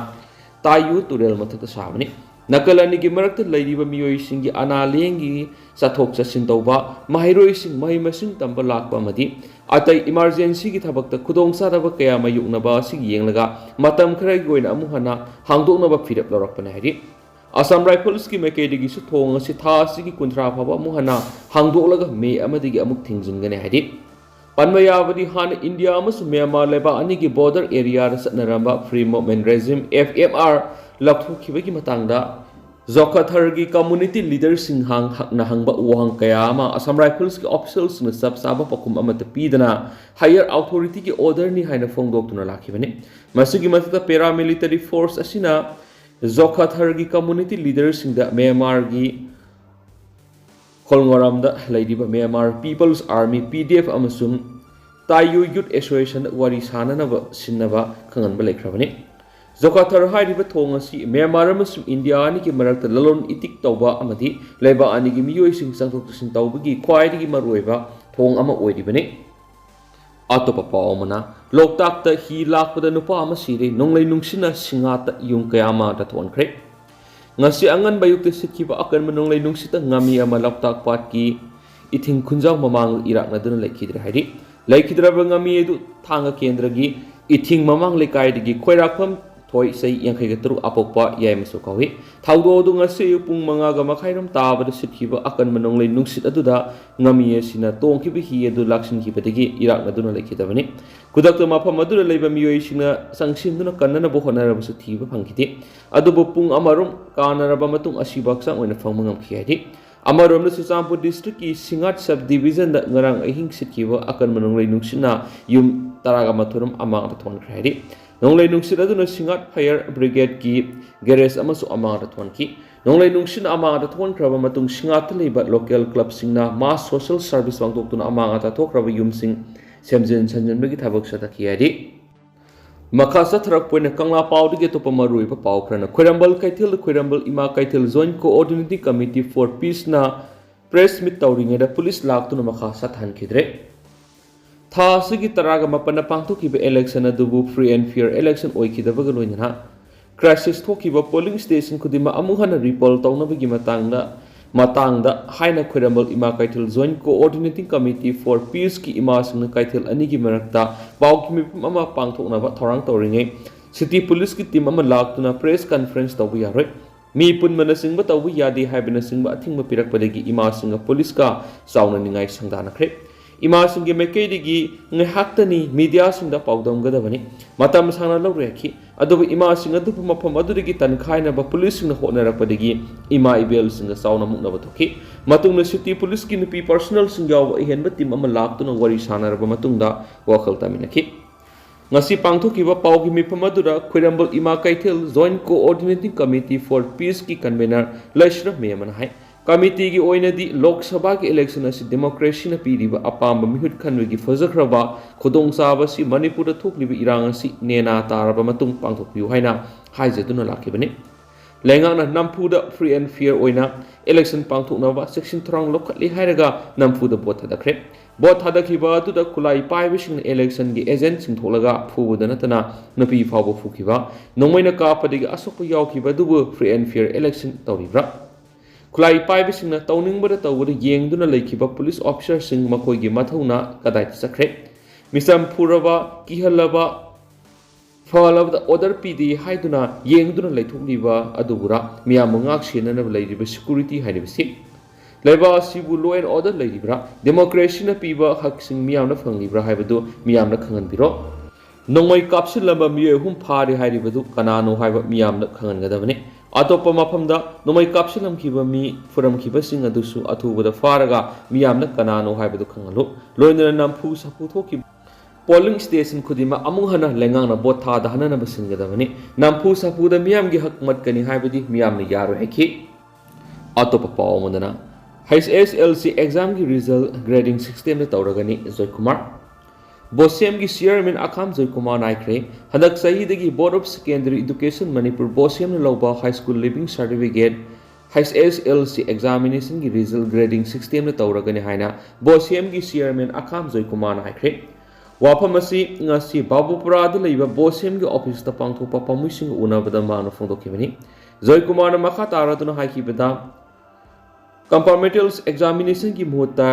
ꯇꯥꯏꯌꯨ ꯇꯨꯔꯦꯜ ꯃꯊꯛꯇ ꯁꯥꯕꯅꯤ꯫ ꯅꯥꯀꯜ ꯑꯅꯤꯒꯤ ꯃꯔꯛꯇ ꯂꯩꯔꯤꯕ ꯃꯤꯑꯣꯏꯁꯤꯡꯒꯤ ꯑꯅꯥ ꯂꯥꯌꯦꯡꯒꯤ ꯆꯠꯊꯣꯛ ꯆꯠꯁꯤꯟ ꯇꯧꯕ, ꯃꯍꯩꯔꯣꯏꯁꯤꯡ ꯃꯍꯩ ꯃꯁꯤꯡ ꯇꯝꯕ ꯂꯥꯛꯄ ꯑꯃꯗꯤ ꯑꯇꯩ ꯏꯃꯥꯔꯖꯦꯟꯁꯤꯒꯤ ꯊꯕꯛꯇ ꯈꯨꯗꯣꯡꯆꯥꯗꯕ ꯀꯌꯥ ꯃꯥꯌꯣꯛꯅꯕ ꯑꯁꯤꯒꯤ ꯌꯦꯡꯂꯒ ꯃꯇꯝ ꯈꯔꯒꯤ ꯑꯣꯏꯅ ꯑꯃꯨꯛ ꯍꯟꯅ ꯍꯥꯡꯗꯣꯛꯅꯕ ꯐꯤꯔꯦꯞ ꯂꯧꯔꯛꯄꯅꯤ ꯍꯥꯏꯔꯤ꯫ ꯑꯁꯥꯝ ꯔꯥꯏꯐꯜꯁꯀꯤ ꯃꯥꯏꯀꯩꯗꯒꯤꯁꯨ ꯊꯣꯡ ꯑꯁꯤ ꯊꯥ ꯑꯁꯤꯒꯤ ꯀꯨꯟꯊ꯭ꯔꯥ ꯐꯥꯎꯕ ꯑꯃꯨꯛ ꯍꯟꯅ ꯍꯥꯡꯗꯣꯛꯂꯒ ꯃꯦ ꯑꯃꯗꯒꯤ ꯑꯃꯨꯛ ꯊꯤꯡꯖꯤꯟꯒꯅꯤ ꯍꯥꯏꯔꯤ꯫ ꯄꯟꯕ ꯌꯥꯕꯗꯤ, ꯍꯥꯟꯅ ꯏꯟꯗꯤꯌꯥ ꯑꯃꯁꯨꯡ ꯃ꯭ꯌꯥꯟꯃꯥꯔ ꯂꯩꯕꯥꯛ ꯑꯅꯤꯒꯤ ꯕꯣꯔꯗꯔ ꯑꯦꯔꯤꯌꯥꯗ ꯆꯠꯅꯔꯝꯕ Free Movement Regime, F M R, ꯂꯧꯊꯣꯛꯈꯤꯕꯒꯤ ꯃꯇꯥꯡꯗ ꯖꯣꯈꯥꯊꯥꯔꯒꯤ ꯀꯝꯃꯨꯅꯤꯇꯤ ꯂꯤꯗꯔꯁꯤꯡ ꯍꯥꯡ-, ꯍꯛꯅ ꯍꯪꯕ ꯋꯥꯍꯪ ꯀꯌꯥ ꯑꯃ ꯑꯁꯥꯝ ꯔꯥꯏꯐꯜꯁꯀꯤ ꯑꯣꯐꯤꯁꯤꯌꯦꯜꯁꯤꯡꯅ ꯆꯞ ꯆꯥꯕ ꯄꯥꯎꯈꯨꯝ ꯑꯃꯠꯇ ꯄꯤꯗꯅ ꯍꯥꯌꯔ ꯑꯣꯊꯣꯔꯤꯇꯤꯒꯤ ꯑꯣꯔꯗꯔꯅꯤ ꯍꯥꯏꯅ ꯐꯣꯡꯗꯣꯛꯇꯨꯅ ꯂꯥꯛꯈꯤꯕꯅꯤ꯫ ꯃꯁꯤꯒꯤ ꯃꯊꯛꯇ ꯄꯦꯔꯥꯃꯤꯂꯤꯇꯔꯤ ꯐꯣꯔꯁ ꯑꯁꯤꯅ ꯖꯣꯈꯥꯊꯥꯔꯒꯤ ꯀꯝꯃꯨꯅꯤꯇꯤ ꯂꯤꯗꯔꯁꯤꯡꯗ ꯃ꯭ꯌꯥꯟꯃꯥꯔꯒꯤ ꯈꯣꯜꯉꯣꯔꯥꯝꯗ ꯂꯩꯔꯤꯕ Myanmar people's army, P D F, ꯑꯃꯁꯨꯡ ꯇꯥꯏꯌꯨ ꯌꯨꯠ ꯑꯦꯁꯣꯁꯤꯌꯦꯁꯟꯗ ꯋꯥꯔꯤ ꯁꯥꯅꯅꯕ ꯁꯤꯟꯅꯕ ꯈꯪꯍꯟꯕ ꯂꯩꯈ꯭ꯔꯕꯅꯤ꯫ ꯖꯣꯈꯥꯊꯥꯔ ꯍꯥꯏꯔꯤꯕ ꯊꯣꯡ ꯑꯁꯤ ꯃ꯭ꯌꯥꯟꯃꯥꯔ ꯑꯃꯁꯨꯡ ꯏꯟꯗꯤꯌꯥ ꯑꯅꯤꯒꯤ ꯃꯔꯛꯇ ꯂꯂꯣꯟ ꯏꯇꯤꯛ ꯇꯧꯕ ꯑꯃꯗꯤ ꯂꯩꯕꯥꯛ ꯑꯅꯤꯒꯤ ꯃꯤꯑꯣꯏꯁꯤꯡ ꯆꯪꯊꯣꯛ ꯆꯠꯁꯤꯟ ꯇꯧꯕꯒꯤ ꯈ꯭ꯋꯥꯏꯗꯒꯤ ꯃꯔꯨꯑꯣꯏꯕ ꯊꯣꯡ ꯑꯃ ꯑꯣꯏꯔꯤꯕꯅꯤ꯫ ꯑꯇꯣꯞꯄ ꯄꯥꯎ ꯑꯃꯅ, ꯂꯣꯛꯇꯥꯛꯇ ꯍꯤ ꯂꯥꯛꯄꯗ ꯅꯨꯄꯥ ꯑꯃ ꯁꯤꯔꯦ, ꯅꯣꯡꯂꯩ ꯅꯨꯡꯁꯤꯠꯅ ꯁꯤꯡꯉꯥꯠꯇ ꯌꯨꯝ ꯀꯌꯥ ꯑꯃ ꯊꯣꯛꯍꯟꯈ꯭ꯔꯦ꯫ ꯉꯁꯤ ꯑꯉꯟꯕ ꯑꯌꯨꯛꯇ ꯁꯤꯠꯈꯤꯕ ꯑꯀꯟꯕ ꯅꯣꯡꯂꯩ ꯅꯨꯡꯁꯤꯠꯇ ꯉꯥꯃꯤ ꯑꯃ ꯂꯣꯛꯇꯥꯛ ꯄꯥꯠꯀꯤ ꯏꯊꯤꯡ ꯈꯨꯟꯖꯥꯎ ꯃꯃꯥꯡ ꯏꯔꯥꯛꯅꯗꯨꯅ ꯂꯩꯈꯤꯗ꯭ꯔꯦ ꯍꯥꯏꯔꯤ꯫ ꯂꯩꯈꯤꯗ꯭ꯔꯕ ꯉꯥꯃꯤ ꯑꯗꯨ ꯊꯥꯡꯒ ꯀꯦꯟꯗ꯭ꯔꯒꯤ ꯏꯊꯤꯡ ꯃꯃꯥꯡ ꯂꯩꯀꯥꯏꯗꯒꯤ ꯈꯣꯏꯔꯥꯛꯐꯝ ꯊꯣꯏ, ꯆꯍꯤ ꯌꯥꯡꯈꯩꯒ ꯇꯔꯨꯛ, ꯑꯄꯣꯛꯄ ꯌꯥꯏꯃꯁꯨ ꯀꯧꯏ꯫ ꯊꯧꯗꯣꯛ ꯑꯗꯨ ꯉꯁꯤ ꯑꯌꯨꯛ ꯄꯨꯡ ꯃꯉꯥꯒ ꯃꯈꯥꯏꯔꯣꯝ ꯇꯥꯕꯗ ꯁꯤꯠꯈꯤꯕ ꯑꯀꯟꯕ ꯅꯣꯡꯂꯩ ꯅꯨꯡꯁꯤꯠ ꯑꯗꯨꯗ ꯉꯥꯃꯤ ꯑꯁꯤꯅ ꯇꯣꯡꯈꯤꯕ ꯍꯤ ꯑꯗꯨ ꯂꯥꯛꯁꯤꯟꯈꯤꯕꯗꯒꯤ ꯏꯔꯥꯛꯅꯗꯨꯅ ꯂꯩꯈꯤꯗꯕꯅꯤ꯫ ꯈꯨꯗꯛꯇ ꯃꯐꯝ ꯑꯗꯨꯗ ꯂꯩꯕ ꯃꯤꯑꯣꯏꯁꯤꯡꯅ ꯆꯪꯁꯤꯟꯗꯨꯅ ꯀꯟꯅꯅꯕ ꯍꯣꯠꯅꯔꯕꯁꯨ ꯊꯤꯕ ꯐꯪꯈꯤꯗꯦ꯫ ꯑꯗꯨꯕꯨ ꯄꯨꯡ ꯑꯃꯔꯣꯝ ꯀꯥꯟꯅꯔꯕ ꯃꯇꯨꯡ ꯑꯁꯤꯕ ꯍꯛꯆꯥꯡ ꯑꯣꯏꯅ ꯐꯪꯕ ꯉꯝꯈꯤ ꯍꯥꯏꯔꯤ꯫ ꯑꯃꯔꯣꯝꯗ ꯆꯨꯔꯆꯥꯟꯄꯨꯔ ꯗꯤꯁꯇ꯭ꯔꯤꯛꯀꯤ ꯁꯤꯡꯉꯥꯠ ꯁꯕ ꯗꯤꯕꯤꯖꯟꯗ ꯉꯔꯥꯡ ꯑꯍꯤꯡ ꯁꯤꯠꯈꯤꯕ ꯑꯀꯟꯕ ꯅꯣꯡꯂꯩ ꯅꯨꯡꯁꯤꯠꯅ ꯌꯨꯝ ꯇꯔꯥꯒ ꯃꯥꯊꯣꯏꯔꯣꯝ ꯑꯃꯥꯡꯗ ꯊꯣꯟꯈ꯭ꯔꯦ ꯍꯥꯏꯔꯤ꯫ ꯅꯣꯡꯂꯩ ꯅꯨꯡꯁꯤꯠ ꯑꯗꯨꯅ ꯁꯤꯡꯉꯥꯠ ꯐꯥꯌꯔ ꯕ꯭ꯔꯤꯒꯦꯗꯀꯤ ꯒꯦꯔꯦꯖ ꯑꯃꯁꯨ ꯑꯃꯥꯡꯗ ꯊꯣꯟꯈꯤ꯫ ꯅꯣꯡꯂꯩ ꯅꯨꯡꯁꯤꯠꯅ ꯑꯃꯥꯡꯗ ꯊꯣꯟꯈ꯭ꯔꯕ ꯃꯇꯨꯡ ꯁꯤꯡꯉꯥꯠꯇ ꯂꯩꯕ ꯂꯣꯀꯦꯜ ꯀ꯭ꯂꯕꯁꯤꯡꯅ ꯃꯥꯁ ꯁꯣꯁꯦꯜ ꯁꯥꯔꯚꯤꯁ ꯄꯥꯡꯊꯣꯛꯇꯨꯅ ꯑꯃꯥꯡ ꯑꯇꯥ ꯊꯣꯛꯈ꯭ꯔꯕ ꯌꯨꯝꯁꯤꯡ ꯁꯦꯝꯖꯤꯟ ꯁꯥꯖꯤꯟꯕꯒꯤ ꯊꯕꯛ ꯆꯠꯊꯈꯤ ꯍꯥꯏꯔꯤ꯫ ꯃꯈꯥ ꯆꯠꯊꯔꯛꯄ ꯑꯣꯏꯅ ꯀꯪꯂꯥ ꯄꯥꯎꯗꯒꯤ ꯑꯇꯣꯞꯄ ꯃꯔꯨꯑꯣꯏꯕ ꯄꯥꯎ ꯈꯔꯅ, ꯈ꯭ꯋꯥꯏꯔꯝꯕꯟ ꯀꯩꯊꯦꯜꯗ ꯈ꯭ꯋꯥꯏꯔꯝꯕꯟ ꯏꯃꯥ ꯀꯩꯊꯦꯜ Joint Coordinating Committee for Peaceꯅ ꯄ꯭ꯔꯦꯁ ꯃꯤꯠ ꯇꯧꯔꯤꯉꯩꯗ ꯄꯨꯂꯤꯁ ꯂꯥꯛꯇꯨꯅ ꯃꯈꯥ ꯆꯠꯊꯍꯟꯈꯤꯗ꯭ꯔꯦ꯫ ꯊꯥ ꯑꯁꯤꯒꯤ ꯇꯔꯥꯒ ꯃꯥꯄꯟꯗ ꯄꯥꯡꯊꯣꯛꯈꯤꯕ ꯏꯂꯦꯛꯁꯟ ꯑꯗꯨꯕꯨ ꯐ꯭ꯔꯤ ꯑꯦꯟ ꯐꯤꯌꯔ ꯏꯂꯦꯛꯁꯟ ꯑꯣꯏꯈꯤꯗꯕꯒ ꯂꯣꯏꯅꯅ ꯀ꯭ꯔꯥꯏꯁꯤꯁ ꯊꯣꯛꯈꯤꯕ ꯄꯣꯂꯤꯡ ꯁ꯭ꯇꯦꯁꯟ ꯈꯨꯗꯤꯡꯃꯛ ꯑꯃꯨꯛ ꯍꯟꯅ ꯔꯤꯄꯣꯜ ꯇꯧꯅꯕꯒꯤ ꯃꯇꯥꯡꯗ, ꯃꯇꯥꯡꯗ ꯍꯥꯏꯅ ꯈ꯭ꯋꯥꯏꯔꯝꯕꯟ ꯏꯃꯥ ꯀꯩꯊꯦꯜ Joint Coordinating Committee for Peaceꯀꯤ ꯏꯃꯥꯁꯤꯡꯅ ꯀꯩꯊꯦꯜ ꯑꯅꯤꯒꯤ ꯃꯔꯛꯇ ꯄꯥꯎꯒꯤ ꯃꯤꯐꯝ ꯑꯃ ꯄꯥꯡꯊꯣꯛꯅꯕ ꯊꯧꯔꯥꯡ ꯇꯧꯔꯤꯉꯩ, ꯁꯤꯇꯤ ꯄꯨꯂꯤꯁꯀꯤ ꯇꯤꯝ ꯑꯃ ꯂꯥꯛꯇꯨꯅ ꯄ꯭ꯔꯦꯁ ꯀꯟꯐꯔꯦꯟꯁ ꯇꯧꯕ ꯌꯥꯔꯣꯏ, ꯃꯤ ꯄꯨꯟꯕꯅꯆꯤꯡꯕ ꯇꯧꯕ ꯌꯥꯗꯦ ꯍꯥꯏꯕꯅꯆꯤꯡꯕ ꯑꯊꯤꯡꯕ ꯄꯤꯔꯛꯄꯗꯒꯤ ꯏꯃꯥꯁꯤꯡꯒ ꯄꯨꯂꯤꯁꯀ ꯆꯥꯎꯅ ꯅꯤꯡꯉꯥꯏ ꯁꯪꯗꯥꯅꯈ꯭ꯔꯦ꯫ ꯏꯃꯥꯁꯤꯡꯒꯤ ꯃꯥꯏꯀꯩꯗꯒꯤ ꯉꯥꯏꯍꯥꯛꯇꯅꯤ ꯃꯤꯗꯤꯌꯥꯁꯤꯡꯗ ꯄꯥꯎꯗꯝꯒꯗꯕꯅꯤ, ꯃꯇꯝ ꯁꯥꯡꯅ ꯂꯧꯔꯣꯏ ꯍꯥꯏꯈꯤ꯫ ꯑꯗꯨꯕꯨ ꯏꯃꯥꯁꯤꯡ ꯑꯗꯨꯕꯨ ꯃꯐꯝ ꯑꯗꯨꯗꯒꯤ ꯇꯟꯈꯥꯏꯅꯕ ꯄꯨꯂꯤꯁꯁꯤꯡꯅ ꯍꯣꯠꯅꯔꯛꯄꯗꯒꯤ ꯏꯃꯥ ꯏꯕꯦꯜꯁꯤꯡꯒ ꯆꯥꯎꯅ ꯃꯨꯛꯅꯕ ꯊꯣꯛꯈꯤ꯫ ꯃꯇꯨꯡꯗ ꯁꯤꯇꯤ ꯄꯨꯂꯤꯁꯀꯤ ꯅꯨꯄꯤ ꯄꯥꯔꯁꯣꯅꯦꯜꯁꯤꯡ ꯌꯥꯎꯕ ꯑꯍꯦꯟꯕ ꯇꯤꯝ ꯑꯃ ꯂꯥꯛꯇꯨꯅ ꯋꯥꯔꯤ ꯁꯥꯟꯅꯔꯕ ꯃꯇꯨꯡꯗ ꯋꯥꯈꯜ ꯇꯥꯃꯤꯟꯅꯈꯤ꯫ ꯉꯁꯤ ꯄꯥꯡꯊꯣꯛꯈꯤꯕ ꯄꯥꯎꯒꯤ ꯃꯤꯐꯝ ꯑꯗꯨꯗ ꯈ꯭ꯋꯥꯏꯔꯝꯕꯟ ꯏꯃꯥ ꯀꯩꯊꯦꯜ Joint Coordinating Committee for Peaceꯀꯤ ꯀꯟꯚꯦꯅꯔ ꯂꯩꯁ꯭ꯔꯝ ꯃꯦꯝ ꯑꯃꯅ ꯍꯥꯏ, ꯀꯃꯤꯇꯤꯒꯤ ꯑꯣꯏꯅꯗꯤ ꯂꯣꯛ ꯁꯚꯥꯒꯤ ꯏꯂꯦꯛꯁꯟ ꯑꯁꯤ ꯗꯦꯃꯣꯀ꯭ꯔꯦꯁꯤꯅ ꯄꯤꯔꯤꯕ ꯑꯄꯥꯝꯕ ꯃꯤꯍꯨꯠ ꯈꯟꯕꯒꯤ ꯐꯖꯈ꯭ꯔꯕ ꯈꯨꯗꯣꯡꯆꯥꯕ ꯑꯁꯤ ꯃꯅꯤꯄꯨꯔꯗ ꯊꯣꯛꯂꯤꯕ ꯏꯔꯥꯡ ꯑꯁꯤ ꯅꯦꯅꯥ ꯇꯥꯔꯕ ꯃꯇꯨꯡ ꯄꯥꯡꯊꯣꯛꯄꯤꯌꯨ ꯍꯥꯏꯅ ꯍꯥꯏꯖꯗꯨꯅ ꯂꯥꯛꯈꯤꯕꯅꯤ꯫ ꯂꯩꯉꯥꯛꯅ ꯅꯝꯐꯨꯗ free and fair ꯑꯣꯏꯅ election ꯄꯥꯡꯊꯣꯛꯅꯕ ꯆꯦꯛꯁꯤꯟ ꯊꯧꯔꯥꯡ ꯂꯧꯈꯠꯂꯤ ꯍꯥꯏꯔꯒ ꯅꯝꯐꯨꯗ vote ꯊꯥꯗꯈ꯭ꯔꯦ꯫ Vote ꯊꯥꯗꯈꯤꯕ ꯑꯗꯨꯗ ꯈꯨꯠꯂꯥꯏ ꯄꯥꯏꯕꯁꯤꯡꯅ election ꯒꯤ agent ꯁꯤꯡ ꯊꯣꯛꯂꯒ ꯐꯨꯕꯗ ꯅꯠꯇꯅ ꯅꯨꯄꯤ ꯐꯥꯎꯕ ꯐꯨꯈꯤꯕ, ꯅꯣꯡꯃꯩꯅ ꯀꯥꯞꯄꯗꯒꯤ ꯑꯁꯣꯛꯄ ꯌꯥꯎꯈꯤꯕ ꯑꯗꯨꯕꯨ free and fair election ꯇꯧꯔꯤꯕ꯭ꯔꯥ? ꯈꯨꯠꯂꯥꯏ ꯄꯥꯏꯕꯁꯤꯡꯅ ꯇꯧꯅꯤꯡꯕꯗ ꯇꯧꯕꯗ ꯌꯦꯡꯗꯨꯅ ꯂꯩꯈꯤꯕ police officer ꯁꯤꯡ ꯃꯈꯣꯏꯒꯤ ꯃꯊꯧꯅ ꯀꯗꯥꯏꯗ ꯆꯠꯈ꯭ꯔꯦ? ꯃꯤꯆꯝ ꯐꯨꯔꯕ, ꯀꯤꯍꯜꯂꯕ, ꯐꯍꯜꯂꯕꯗ order ꯄꯤꯗꯦ ꯍꯥꯏꯗꯨꯅ ꯌꯦꯡꯗꯨꯅ ꯂꯩꯊꯣꯛꯂꯤꯕ ꯑꯗꯨꯕꯨꯔꯥ? ꯃꯤꯌꯥꯝꯕꯨ ꯉꯥꯛ ꯁꯦꯟꯅꯅꯕ ꯂꯩꯔꯤꯕ security ꯍꯥꯏꯔꯤꯕꯁꯤ? ꯂꯩꯕꯥꯛ ꯑꯁꯤꯕꯨ law and order ꯂꯩꯔꯤꯕ꯭ꯔꯥ? Democracy ꯅ ꯄꯤꯕ ꯍꯛꯁꯤꯡ ꯃꯤꯌꯥꯝꯅ ꯐꯪꯂꯤꯕ꯭ꯔꯥ ꯍꯥꯏꯕꯗꯨ ꯃꯤꯌꯥꯝꯅ ꯈꯪꯍꯟꯕꯤꯔꯣ꯫ ꯅꯣꯡꯃꯩ ꯀꯥꯞꯁꯤꯜꯂꯝꯕ ꯃꯤꯑꯣꯏ ꯑꯍꯨꯝ ꯐꯥꯔꯦ ꯍꯥꯏꯔꯤꯕꯗꯨ ꯀꯅꯥꯅꯣ ꯍꯥꯏꯕ ꯃꯤꯌꯥꯝꯅ ꯈꯪꯍꯟꯒꯗꯕꯅꯤ꯫ ꯑꯇꯣꯞꯄ ꯃꯐꯝꯗ ꯅꯣꯡꯃꯩ ꯀꯥꯞꯁꯤꯜꯂꯝꯈꯤꯕ ꯃꯤ ꯐꯨꯔꯝꯈꯤꯕꯁꯤꯡ ꯑꯗꯨꯁꯨ ꯑꯊꯨꯕꯗ ꯐꯥꯔꯒ ꯃꯤꯌꯥꯝꯅ ꯀꯅꯥꯅꯣ ꯍꯥꯏꯕꯗꯨ ꯈꯪꯍꯜꯂꯨ꯫ ꯂꯣꯏꯅꯅ ꯅꯝꯐꯨ ꯁꯥꯐꯨ ꯊꯣꯛꯈꯤꯕ polling station ꯈꯨꯗꯤꯡꯃꯛ ꯑꯃꯨꯛ ꯍꯟꯅ ꯂꯩꯉꯥꯛꯅ vote ꯊꯥꯗꯍꯟꯅꯅꯕ ꯁꯤꯟꯒꯗꯕꯅꯤ꯫ ꯅꯝꯐꯨ ꯁꯥꯐꯨꯗ ꯃꯤꯌꯥꯝꯒꯤ ꯍꯛ ꯃꯠꯀꯅꯤ ꯍꯥꯏꯕꯗꯤ ꯃꯤꯌꯥꯝꯅ ꯌꯥꯔꯣꯏ ꯍꯥꯏꯈꯤ꯫ ꯑꯇꯣꯞꯄ ꯄꯥꯎ ꯑꯃꯗꯅ, H S L C exam ꯒꯤ result grading system ꯗ ꯇꯧꯔꯒꯅꯤ, ꯖꯣꯏꯀꯨꯃꯥꯔ꯫ ꯕꯣꯁꯦꯝꯒꯤ chairman ꯑꯈꯥꯝ ꯖꯣꯏꯀꯨꯃꯥꯔꯅ ꯍꯥꯏꯈ꯭ꯔꯦ, ꯍꯟꯗꯛ ꯆꯍꯤꯗꯒꯤ Board of Secondary Education Manipur, ꯕꯣꯁꯦꯝꯅ ꯂꯧꯕ high school leaving certificate H S L C examination ꯒꯤ result grading system ꯗ ꯇꯧꯔꯒꯅꯤ ꯍꯥꯏꯅ ꯕꯣꯁꯦꯝꯒꯤ chairman ꯑꯈꯥꯝ ꯖꯣꯏꯀꯨꯃꯥꯔꯅ ꯍꯥꯏꯈ꯭ꯔꯦ꯫ ꯋꯥꯐꯝ ꯑꯁꯤ ꯉꯁꯤ ꯕꯥꯕꯨꯄꯨꯔꯥꯗ ꯂꯩꯕ ꯕꯣꯁꯦꯝꯒꯤ office ꯇ ꯄꯥꯡꯊꯣꯛꯄ ꯄꯥꯎꯃꯤꯁꯤꯡꯒ ꯎꯅꯕꯗ ꯃꯍꯥꯛꯅ ꯐꯣꯡꯗꯣꯛꯈꯤꯕꯅꯤ꯫ ꯖꯣꯏꯀꯨꯃꯥꯔꯅ ꯃꯈꯥ ꯇꯥꯔꯗꯨꯅ ꯍꯥꯏꯈꯤꯕꯗ, compartmental examination ꯒꯤ ꯃꯍꯨꯠꯇ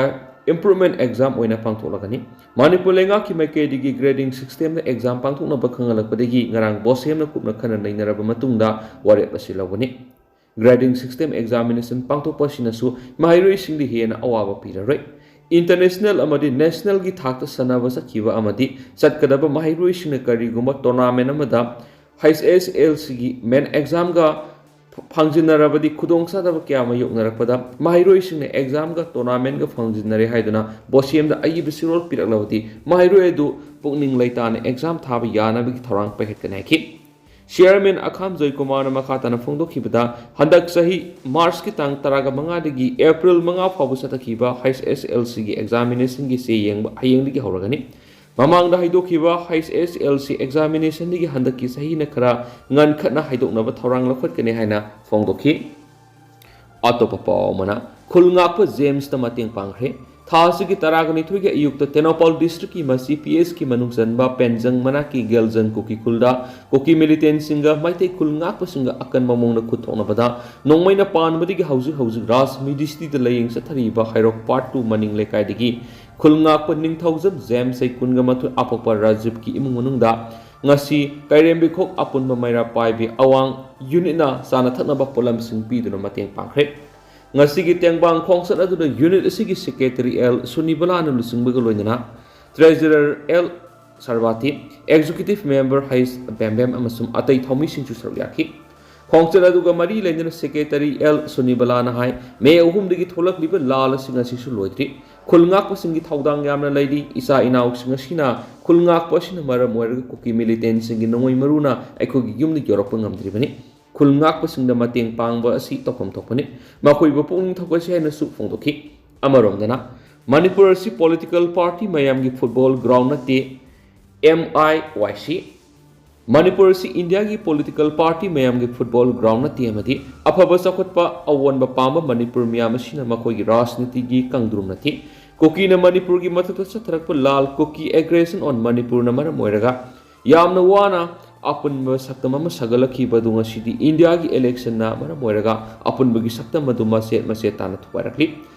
improvement exam ꯑꯣꯏꯅ ꯄꯥꯡꯊꯣꯛꯂꯒꯅꯤ꯫ ꯃꯅꯤꯄꯨꯔ ꯂꯩꯉꯥꯛꯀꯤ ꯃꯥꯏꯀꯩꯗꯒꯤ grading system ꯗ exam ꯄꯥꯡꯊꯣꯛꯅꯕ ꯈꯪꯍꯜꯂꯛꯄꯗꯒꯤ ꯉꯔꯥꯡ ꯕꯣꯁꯦꯝꯅ ꯀꯨꯞꯅ ꯈꯟꯅ ꯅꯩꯅꯔꯕ ꯃꯇꯨꯡꯗ ꯋꯥꯔꯦꯞ ꯑꯁꯤ ꯂꯧꯒꯅꯤ꯫ Grading system examination ꯄꯥꯡꯊꯣꯛꯄ ꯑꯁꯤꯅꯁꯨ ꯃꯍꯩꯔꯣꯏꯁꯤꯡꯗ ꯍꯦꯟꯅ ꯑꯋꯥꯕ ꯄꯤꯔꯔꯣꯏ꯫ International ꯑꯃꯗꯤ national ꯒꯤ ꯊꯥꯛꯇ ꯁꯥꯟꯅꯕ ꯆꯠꯈꯤꯕ ꯑꯃꯗꯤ ꯆꯠꯀꯗꯕ ꯃꯍꯩꯔꯣꯏꯁꯤꯡꯅ ꯀꯔꯤꯒꯨꯝꯕ tournament ꯑꯃꯗ H S L C ꯒꯤ main exam ꯒ ꯐꯪꯖꯤꯟꯅꯔꯕꯗꯤ ꯈꯨꯗꯣꯡꯆꯥꯗꯕ ꯀꯌꯥ ꯃꯥꯌꯣꯛꯅꯔꯛꯄꯗ ꯃꯍꯩꯔꯣꯏꯁꯤꯡꯅ exam ꯒ tournament ꯒ ꯐꯪꯖꯤꯟꯅꯔꯦ ꯍꯥꯏꯗꯨꯅ ꯕꯣꯁꯦꯝꯗ ꯑꯏꯕ ꯆꯦꯔꯣꯜ ꯄꯤꯔꯛꯂꯕꯗꯤ ꯃꯍꯩꯔꯣꯏ ꯑꯗꯨ ꯄꯨꯛꯅꯤꯡ ꯂꯩꯇꯥꯅ exam ꯊꯥꯕ ꯌꯥꯅꯕꯒꯤ ꯊꯧꯔꯥꯡ ꯄꯥꯏꯈꯠꯀꯅꯤ ꯍꯥꯏꯈꯤ꯫ Chairman ꯑꯈꯥꯝ ꯖꯣꯏꯀꯨꯃꯥꯔꯅ ꯃꯈꯥ ꯇꯥꯅ ꯐꯣꯡꯗꯣꯛꯈꯤꯕꯗ, ꯍꯟꯗꯛ ꯆꯍꯤ March ꯀꯤ ꯇꯥꯡ ꯇꯔꯥꯃꯉꯥꯗꯒꯤ April ꯃꯉꯥ ꯐꯥꯎꯕ ꯆꯠꯊꯈꯤꯕ H S L C ꯒꯤ examination ꯒꯤ ꯆꯦ ꯌꯦꯡꯕ ꯍꯌꯦꯡꯗꯒꯤ ꯍꯧꯔꯒꯅꯤ꯫ ꯃꯃꯥꯡꯗ ꯍꯥꯏꯗꯣꯛꯈꯤꯕ H S L C examination ꯗꯒꯤ ꯍꯟꯗꯛꯀꯤ ꯆꯍꯤꯅ ꯈꯔ ꯉꯟꯈꯠꯅ ꯍꯥꯏꯗꯣꯛꯅꯕ ꯊꯧꯔꯥꯡ ꯂꯧꯈꯠꯀꯅꯤ ꯍꯥꯏꯅ ꯐꯣꯡꯗꯣꯛꯈꯤ꯫ ꯑꯇꯣꯞꯄ ꯄꯥꯎ ꯑꯃꯅ, ꯈꯨꯜ ꯉꯥꯛꯄ ꯖꯦꯝꯁꯇ ꯃꯇꯦꯡ ꯄꯥꯡꯈ꯭ꯔꯦ꯫ ꯊꯥ ꯑꯁꯤꯒꯤ ꯇꯔꯥꯒ ꯅꯤꯊꯣꯏꯒꯤ ꯑꯌꯨꯛꯇ ꯇꯦꯡꯅꯧꯄꯥꯜ district ꯀꯤ ꯃꯁꯤ P S ꯀꯤ ꯃꯅꯨꯡ ꯆꯟꯕ ꯄꯦꯟꯖꯪ ꯃꯅꯥꯛꯀꯤ ꯒꯦꯜꯖꯪ ꯀꯨꯀꯤ ꯈꯨꯜꯗ ꯀꯨꯀꯤ militant ꯁꯤꯡꯒ ꯃꯩꯇꯩ ꯈꯨꯜ ꯉꯥꯛꯄꯁꯤꯡꯒ ꯑꯀꯟꯕ ꯃꯑꯣꯡꯗ ꯈꯨꯠ ꯊꯣꯛꯅꯕꯗ ꯅꯣꯡꯃꯩꯅ ꯄꯥꯟꯕꯗꯒꯤ ꯍꯧꯖꯤꯛ ꯍꯧꯖꯤꯛ ꯔꯥꯖ ꯃꯤꯗꯤꯁꯤꯇꯤꯗ ꯂꯥꯌꯦꯡ ꯆꯠꯊꯔꯤꯕ ꯍꯩꯔꯣꯛ part two ꯃꯅꯤꯡ ꯂꯩꯀꯥꯏꯗꯒꯤ ꯈꯨꯜ ꯉꯥꯛꯄ ꯅꯤꯡꯊꯧꯖꯝ ꯖꯦꯝꯁ ꯆꯩꯀꯨꯟꯒ ꯃꯊꯣꯏ ꯑꯄꯣꯛꯄ ꯔꯥꯖꯤꯕꯀꯤ ꯏꯃꯨꯡ ꯃꯅꯨꯡꯗ ꯉꯁꯤ ꯀꯩꯔꯦꯝꯕꯤꯈꯣꯛ ꯑꯄꯨꯟꯕ ꯃꯩꯔꯥ ꯄꯥꯏꯕꯤ ꯑꯋꯥꯡ unit ꯅ ꯆꯥꯅ ꯊꯛꯅꯕ ꯄꯣꯠꯂꯝꯁꯤꯡ ꯄꯤꯗꯨꯅ ꯃꯇꯦꯡ ꯄꯥꯡꯈ꯭ꯔꯦ꯫ ꯉꯁꯤꯒꯤ ꯇꯦꯡꯕꯥꯡ ꯈꯣꯡꯆꯠ ꯑꯗꯨꯗ unit ꯑꯁꯤꯒꯤ secretary L ꯁꯨꯅꯤꯕꯂꯥꯅ ꯂꯨꯆꯤꯡꯕꯒ ꯂꯣꯏꯅꯅ treasurer L ꯁꯔꯕꯥꯇꯤ, executive member H ꯕꯦꯝꯕꯦꯝ ꯑꯃꯁꯨꯡ ꯑꯇꯩ ꯊꯧꯃꯤꯁꯤꯡꯁꯨ ꯁꯔꯨꯛ ꯌꯥꯈꯤ꯫ ꯈꯣꯡꯆꯠ ꯑꯗꯨꯒ ꯃꯔꯤ ꯂꯩꯅꯅ secretary L ꯁꯨꯅꯤꯕꯂꯥꯅ ꯍꯥꯏ, ꯃꯦ ꯑꯍꯨꯝꯗꯒꯤ ꯊꯣꯛꯂꯛꯂꯤꯕ ꯂꯥꯜ ꯑꯁꯤ ꯉꯁꯤꯁꯨ ꯂꯣꯏꯗ꯭ꯔꯤ꯫ ꯈꯨꯜ ꯉꯥꯛꯄꯁꯤꯡꯒꯤ ꯊꯧꯗꯥꯡ ꯌꯥꯝꯅ ꯂꯩꯔꯤ꯫ ꯏꯆꯥ ꯏꯅꯥꯎꯁꯤꯡ ꯑꯁꯤꯅ ꯈꯨꯜ ꯉꯥꯛꯄ ꯑꯁꯤꯅ ꯃꯔꯝ ꯑꯣꯏꯔꯒ ꯀꯨꯀꯤ militant ꯁꯤꯡꯒꯤ ꯅꯣꯡꯃꯩ ꯃꯔꯨꯅ ꯑꯩꯈꯣꯏꯒꯤ ꯌꯨꯝꯗ ꯌꯧꯔꯛꯄ ꯉꯝꯗ꯭ꯔꯤꯕꯅꯤ꯫ ꯈꯨꯜ ꯉꯥꯛꯄꯁꯤꯡꯗ ꯃꯇꯦꯡ ꯄꯥꯡꯕ ꯑꯁꯤ ꯇꯧꯐꯝ ꯊꯣꯛꯄꯅꯤ꯫ ꯃꯈꯣꯏꯕꯨ ꯄꯨꯛꯅꯤꯡ ꯊꯧꯒꯠꯁꯤ ꯍꯥꯏꯅꯁꯨ ꯐꯣꯡꯗꯣꯛꯈꯤ꯫ ꯑꯃꯔꯣꯝꯗꯅ, ꯃꯅꯤꯄꯨꯔ ꯑꯁꯤ political party ꯃꯌꯥꯝꯒꯤ football ground ꯅꯠꯇꯦ, M I Y C꯫ Manipur ꯑꯁꯤ ꯏꯟꯗꯤꯌꯥꯒꯤ political party ꯃꯌꯥꯝꯒꯤ football ground ꯅꯠꯇꯦ ꯑꯃꯗꯤ ꯑꯐꯕ ꯆꯥꯎꯈꯠꯄ ꯑꯑꯣꯟꯕ ꯄꯥꯝꯕ ꯃꯅꯤꯄꯨꯔ ꯃꯤꯌꯥꯝ ꯑꯁꯤꯅ ꯃꯈꯣꯏꯒꯤ ꯔꯥꯖꯅꯤꯇꯤꯒꯤ ꯀꯪꯗ꯭ꯔꯨꯝ ꯅꯠꯇꯦ꯫ ꯀꯨꯀꯤꯅ ꯃꯅꯤꯄꯨꯔꯒꯤ ꯃꯊꯛꯇ ꯆꯠꯊꯔꯛꯄ ꯂꯥꯜ ꯀꯨꯀꯤ aggression on ꯃꯅꯤꯄꯨꯔꯅ ꯃꯔꯝ ꯑꯣꯏꯔꯒ ꯌꯥꯝꯅ ꯋꯥꯅ ꯑꯄꯨꯟꯕ ꯁꯛꯇꯝ ꯑꯃ ꯁꯥꯒꯠꯂꯛꯈꯤꯕ ꯑꯗꯨ ꯉꯁꯤꯗꯤ ꯏꯟꯗꯤꯌꯥꯒꯤ election ꯅ ꯃꯔꯝ ꯑꯣꯏꯔꯒ ꯑꯄꯨꯟꯕꯒꯤ ꯁꯛꯇꯝ ꯑꯗꯨ ꯃꯆꯦꯠ ꯃꯆꯦꯠ ꯇꯥꯅ ꯊꯨꯒꯥꯏꯔꯛꯂꯤ꯫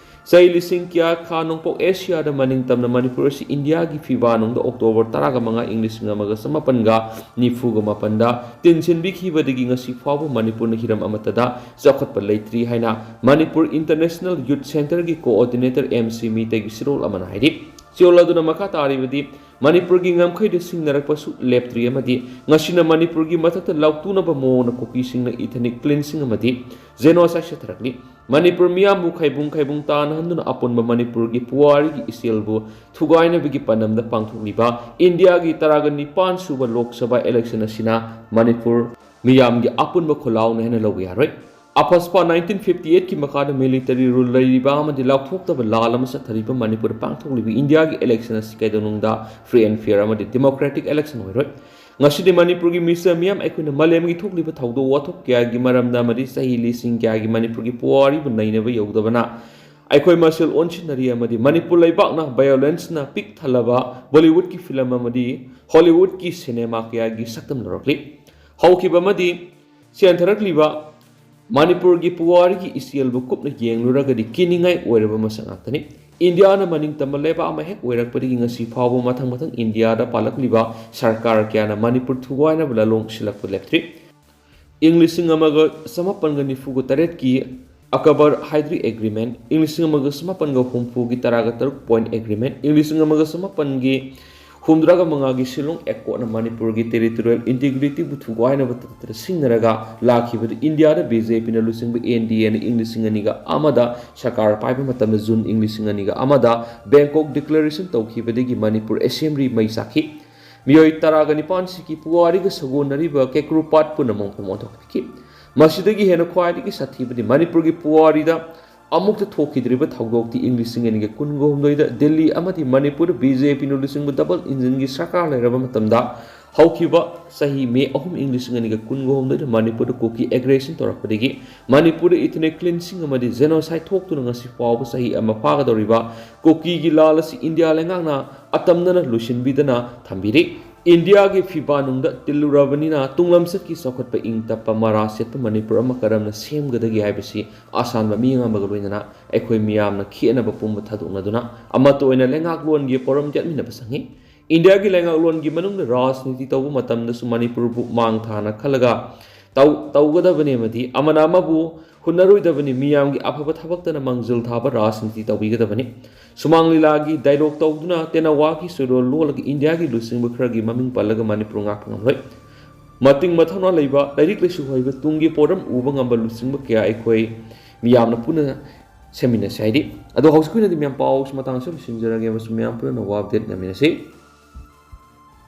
ꯆꯍꯤ ꯂꯤꯁꯤꯡ ꯀꯌꯥ ꯈꯥ ꯅꯣꯡꯄꯣꯛ ꯑꯦꯁꯤꯌꯥꯗ ꯃꯅꯤꯡ ꯇꯝꯅ ꯃꯅꯤꯄꯨꯔ ꯑꯁꯤ ꯏꯟꯗꯤꯌꯥꯒꯤ ꯐꯤꯕꯥ ꯅꯨꯡꯗ October ꯇꯔꯥꯒ ꯃꯉꯥ, ꯏꯪ ꯂꯤꯁꯤꯡ ꯑꯃꯒ ꯆꯃꯥꯄꯟꯒ ꯅꯤꯐꯨꯒ ꯃꯥꯄꯟꯗ ꯇꯤꯟꯁꯤꯟꯕꯤꯈꯤꯕꯗꯒꯤ ꯉꯁꯤ ꯐꯥꯎꯕ ꯃꯅꯤꯄꯨꯔꯅ ꯍꯤꯔꯝ ꯑꯃꯠꯇꯗ ꯆꯥꯎꯈꯠꯄ ꯂꯩꯇ꯭ꯔꯤ ꯍꯥꯏꯅ Manipur International Youth Centre ꯒꯤ coordinator M C ꯃꯤꯇꯩꯒꯤ ꯁꯤꯔꯣꯜ ꯑꯃꯅ ꯍꯥꯏꯔꯤ꯫ ꯁꯤꯔꯣꯜ ꯑꯗꯨꯅ ꯃꯈꯥ ꯇꯥꯔꯤꯕꯗꯤ, ꯃꯅꯤꯄꯨꯔꯒꯤ ꯉꯝꯈꯩꯗ ꯁꯤꯡꯅꯔꯛꯄꯁꯨ ꯂꯦꯞꯇ꯭ꯔꯤ ꯑꯃꯗꯤ ꯉꯁꯤꯅ ꯃꯅꯤꯄꯨꯔꯒꯤ ꯃꯊꯛꯇ ꯂꯥꯎꯇꯨꯅꯕ ꯃꯑꯣꯡꯗ ꯀꯨꯀꯤꯁꯤꯡꯅ ethnic cleansing ꯑꯃꯗꯤ genocide ꯆꯠꯊꯔꯛꯂꯤ꯫ ꯃꯅꯤꯄꯨꯔ ꯃꯤꯌꯥꯝꯕꯨ ꯈꯩꯕꯨꯡ ꯈꯩꯕꯨꯡ ꯇꯥꯅꯍꯟꯗꯨꯅ ꯑꯄꯨꯟꯕ ꯃꯅꯤꯄꯨꯔꯒꯤ ꯄꯨꯋꯥꯔꯤꯒꯤ ꯏꯆꯦꯜꯕꯨ ꯊꯨꯒꯥꯏꯅꯕꯒꯤ ꯄꯥꯟꯗꯝꯗ ꯄꯥꯡꯊꯣꯛꯂꯤꯕ ꯏꯟꯗꯤꯌꯥꯒꯤ ꯇꯔꯥꯒ ꯅꯤꯄꯥꯟ ꯁꯨꯕ ꯂꯣꯛ ꯁꯚꯥ election ꯑꯁꯤꯅ ꯃꯅꯤꯄꯨꯔ ꯃꯤꯌꯥꯝꯒꯤ ꯑꯄꯨꯟꯕ ꯈꯨꯜꯂꯥꯎꯅꯤ ꯍꯥꯏꯅ ꯂꯧꯕ ꯌꯥꯔꯣꯏ꯫ ꯑꯐꯁꯄꯥ nineteen fifty eight ꯀꯤ ꯃꯈꯥꯗ military rule ꯂꯩꯔꯤꯕ ꯑꯃꯗꯤ ꯂꯥꯎꯊꯣꯛꯇꯕ ꯂꯥꯜ ꯑꯃ ꯆꯠꯊꯔꯤꯕ ꯃꯅꯤꯄꯨꯔꯗ ꯄꯥꯡꯊꯣꯛꯂꯤꯕ ꯏꯟꯗꯤꯌꯥꯒꯤ election ꯑꯁꯤ ꯀꯩꯗꯧꯅꯨꯡꯗ free and fair ꯑꯃꯗꯤ democratic election ꯑꯣꯏꯔꯣꯏ꯫ ꯉꯁꯤꯗꯤ ꯃꯅꯤꯄꯨꯔꯒꯤ ꯃꯤꯆꯝ ꯃꯤꯌꯥꯝ ꯑꯩꯈꯣꯏꯅ ꯃꯥꯂꯦꯝꯒꯤ ꯊꯣꯛꯂꯤꯕ ꯊꯧꯗꯣꯛ ꯋꯥꯊꯣꯛ ꯀꯌꯥꯒꯤ ꯃꯔꯝꯗ ꯑꯃꯗꯤ ꯆꯍꯤ ꯂꯤꯁꯤꯡ ꯀꯌꯥꯒꯤ ꯃꯅꯤꯄꯨꯔꯒꯤ ꯄꯨꯋꯥꯔꯤꯕꯨ ꯅꯩꯅꯕ ꯌꯧꯗꯕꯅ ꯑꯩꯈꯣꯏ ꯃꯁꯦꯜ ꯑꯣꯟꯁꯤꯟꯅꯔꯤ ꯑꯃꯗꯤ ꯃꯅꯤꯄꯨꯔ ꯂꯩꯕꯥꯛꯅ violenceꯅ ꯄꯤꯛ ꯊꯜꯂꯕ Bollywoodꯀꯤ film ꯑꯃꯗꯤ Hollywoodꯀꯤ cinema ꯀꯌꯥꯒꯤ ꯁꯛꯇꯝ ꯂꯧꯔꯛꯂꯤ꯫ ꯍꯧꯈꯤꯕ ꯑꯃꯗꯤ ꯆꯦꯟꯊꯔꯛꯂꯤꯕ ꯃꯅꯤꯄꯨꯔꯒꯤ ꯄꯨꯋꯥꯔꯤꯒꯤ ꯏꯆꯦꯜꯕꯨ ꯀꯨꯞꯅ ꯌꯦꯡꯂꯨꯔꯒꯗꯤ ꯀꯤꯅꯤꯡꯉꯥꯏ ꯑꯣꯏꯔꯕ ꯃꯁꯛ ꯉꯥꯛꯇꯅꯤ꯫ ꯏꯟꯗꯤꯌꯥꯅ ꯃꯅꯤꯡ ꯇꯝꯕ ꯂꯩꯕꯥꯛ ꯑꯃ ꯍꯦꯛ ꯑꯣꯏꯔꯛꯄꯗꯒꯤ ꯉꯁꯤ ꯐꯥꯎꯕ ꯃꯊꯪ ꯃꯊꯪ ꯏꯟꯗꯤꯌꯥꯗ ꯄꯥꯜꯂꯛꯂꯤꯕ ꯁꯔꯀꯥꯔ ꯀꯌꯥꯅ ꯃꯅꯤꯄꯨꯔ ꯊꯨꯒꯥꯏꯅꯕ ꯂꯥꯂꯣꯡ ꯁꯤꯜꯂꯛꯄ ꯂꯦꯞꯇ꯭ꯔꯤ꯫ ꯏꯪ ꯂꯤꯁꯤꯡ ꯑꯃꯒ ꯆꯃꯥꯄꯟꯒ ꯅꯤꯐꯨꯒ ꯇꯔꯦꯠꯀꯤ Akbar Hydri Agreement, ꯏꯪ ꯂꯤꯁꯤꯡ ꯑꯃꯒ ꯆꯃꯥꯄꯟꯒ ꯍꯨꯝꯐꯨꯒꯤ ꯇꯔꯥꯒ ꯇꯔꯨꯛ point agreement, ꯏꯪ ꯂꯤꯁꯤꯡ ꯑꯃꯒ ꯆꯃꯥꯄꯟꯒꯤ ꯍꯨꯝꯗ꯭ꯔꯥꯒ ꯃꯉꯥꯒꯤ ꯁꯤꯂꯣꯡ accord ꯅ ꯃꯅꯤꯄꯨꯔꯒꯤ territorial integrityꯕꯨ ꯊꯨꯒꯥꯏꯅꯕ ꯇꯠꯇꯅ ꯁꯤꯡꯅꯔꯒ ꯂꯥꯛꯈꯤꯕꯗꯨ ꯏꯟꯗꯤꯌꯥꯗ BJPꯅ ꯂꯨꯆꯤꯡꯕ NDAꯅ ꯏꯪ ꯂꯤꯁꯤꯡ ꯑꯅꯤꯒ ꯑꯃꯗ ꯁꯔꯀꯥꯔ ꯄꯥꯏꯕ ꯃꯇꯝꯗ ꯖꯨꯟ ꯏꯪ ꯂꯤꯁꯤꯡ ꯑꯅꯤꯒ ꯑꯃꯗ Bangkok Declaration ꯇꯧꯈꯤꯕꯗꯒꯤ ꯃꯅꯤꯄꯨꯔ assembly ꯃꯩ ꯆꯥꯛꯈꯤ꯫ ꯃꯤꯑꯣꯏ ꯇꯔꯥꯒ ꯅꯤꯄꯥꯟ ꯁꯤꯒꯤ ꯄꯨꯋꯥꯔꯤꯒ ꯁꯥꯒꯣꯟꯅꯔꯤꯕ ꯀꯦꯀ꯭ꯔꯨꯄꯥꯠ ꯄꯨꯝꯅꯃꯛ ꯑꯣꯟꯊꯣꯛꯈꯤ꯫ ꯃꯁꯤꯗꯒꯤ ꯍꯦꯟꯅ ꯈ꯭ꯋꯥꯏꯗꯒꯤ ꯁꯥꯊꯤꯕꯗꯤ ꯃꯅꯤꯄꯨꯔꯒꯤ ꯄꯨꯋꯥꯔꯤꯗ ꯑꯃꯨꯛꯇ ꯊꯣꯛꯈꯤꯗ꯭ꯔꯤꯕ ꯊꯧꯗꯣꯛꯇꯤ ꯏꯪ ꯂꯤꯁꯤꯡ ꯑꯅꯤꯒ ꯀꯨꯟꯒ ꯍꯨꯝꯗꯣꯏꯗ ꯗꯤꯜꯂꯤ ꯑꯃꯗꯤ ꯃꯅꯤꯄꯨꯔꯗ BJPꯅ ꯂꯨꯆꯤꯡꯕ double engineꯒꯤ ꯁꯔꯀꯥꯔ ꯂꯩꯔꯕ ꯃꯇꯝꯗ ꯍꯧꯈꯤꯕ ꯆꯍꯤ ꯃꯦ ꯑꯍꯨꯝ ꯏꯪ ꯂꯤꯁꯤꯡ ꯑꯅꯤꯒ ꯀꯨꯟꯒ ꯍꯨꯝꯗꯣꯏꯗ ꯃꯅꯤꯄꯨꯔꯗ ꯀꯨꯀꯤ aggression ꯇꯧꯔꯛꯄꯗꯒꯤ ꯃꯅꯤꯄꯨꯔꯗ ethnic cleansing ꯑꯃꯗꯤ genocide ꯊꯣꯛꯇꯨꯅ ꯉꯁꯤ ꯐꯥꯎꯕ ꯆꯍꯤ ꯑꯃ ꯐꯥꯒꯗꯧꯔꯤꯕ ꯀꯨꯀꯤꯒꯤ ꯂꯥꯜ ꯑꯁꯤ ꯏꯟꯗꯤꯌꯥ ꯂꯩꯉꯥꯛꯅ ꯑꯇꯝꯅꯅ ꯂꯣꯏꯁꯤꯟꯕꯤꯗꯅ ꯊꯝꯕꯤꯔꯤ꯫ ꯏꯟꯗꯤꯌꯥꯒꯤ ꯐꯤꯕꯥꯟꯅꯨꯡꯗ ꯇꯤꯜꯂꯨꯔꯕꯅꯤꯅ ꯇꯨꯡꯂꯝꯆꯠꯀꯤ ꯆꯥꯎꯈꯠꯄ ꯏꯪ ꯇꯞꯄ ꯃꯔꯥ ꯁꯦꯠꯄ ꯃꯅꯤꯄꯨꯔ ꯑꯃ ꯀꯔꯝꯅ ꯁꯦꯝꯒꯗꯒꯦ ꯍꯥꯏꯕꯁꯤ ꯑꯁꯥꯟꯕ ꯃꯤꯌꯥꯝ ꯑꯃꯒ ꯂꯣꯏꯅꯅ ꯑꯩꯈꯣꯏ ꯃꯤꯌꯥꯝꯅ ꯈꯦꯠꯅꯕ ꯄꯨꯝꯕ ꯊꯥꯗꯣꯛꯅꯗꯨꯅ ꯑꯃꯠꯇ ꯑꯣꯏꯅ ꯂꯩꯉꯥꯛꯂꯣꯟꯒꯤ ꯄꯣꯔꯝ ꯆꯠꯃꯤꯟꯅꯕ ꯆꯪꯏ꯫ ꯏꯟꯗꯤꯌꯥꯒꯤ ꯂꯩꯉꯥꯛꯂꯣꯟꯒꯤ ꯃꯅꯨꯡꯗ ꯔꯥꯖꯅꯤꯇꯤ ꯇꯧꯕ ꯃꯇꯝꯗꯁꯨ ꯃꯅꯤꯄꯨꯔꯕꯨ ꯃꯥꯡ ꯊꯥꯅ ꯈꯜꯂꯒ ꯇꯧ-, ꯇꯧꯒꯗꯕꯅꯤ ꯑꯃꯗꯤ ꯑꯃꯅ ꯑꯃꯕꯨ ꯍꯨꯟꯅꯔꯣꯏꯗꯕꯅꯤ, ꯃꯤꯌꯥꯝꯒꯤ ꯑꯐꯕ ꯊꯕꯛꯇꯅ ꯃꯥꯡꯖꯤꯜ ꯊꯥꯕ ꯔꯥꯖꯅꯤꯇꯤ ꯇꯧꯕꯤꯒꯗꯕꯅꯤ꯫ ꯁꯨꯃꯥꯡ ꯂꯤꯂꯥꯒꯤ dialogue ꯇꯧꯗꯨꯅ ꯇꯦꯅꯋꯥꯒꯤ ꯆꯣꯏꯔꯣꯜ ꯂꯣꯜꯂꯒ ꯏꯟꯗꯤꯌꯥꯒꯤ ꯂꯨꯆꯤꯡꯕ ꯈꯔꯒꯤ ꯃꯃꯤꯡ ꯄꯜꯂꯒ ꯃꯅꯤꯄꯨꯔ ꯉꯥꯛꯄ ꯉꯝꯂꯣꯏ꯫ ꯃꯇꯤꯡ ꯃꯊꯧꯅꯥ ꯂꯩꯕ, ꯂꯥꯏꯔꯤꯛ ꯂꯥꯏꯁꯨ ꯍꯩꯕ, ꯇꯨꯡꯒꯤ ꯄꯣꯠꯂꯝ ꯎꯕ ꯉꯝꯕ ꯂꯨꯆꯤꯡꯕ ꯀꯌꯥ ꯑꯩꯈꯣꯏ ꯃꯤꯌꯥꯝꯅ ꯄꯨꯟꯅ ꯁꯦꯝꯃꯤꯟꯅꯁꯤ ꯍꯥꯏꯔꯤ꯫ ꯑꯗꯣ ꯍꯧꯖꯤꯛꯀꯤ ꯑꯣꯏꯅꯗꯤ ꯃꯌꯥꯝ ꯄꯥꯎꯁꯤ ꯃꯇꯥꯡ ꯑꯁꯤꯗ ꯂꯣꯏꯁꯤꯟꯖꯔꯒꯦ ꯑꯃꯁꯨꯡ ꯃꯌꯥꯝ ꯄꯨꯟꯅ ꯅꯣꯡꯉꯥꯜ update ꯉꯥꯏꯃꯤꯟꯅꯁꯤ꯫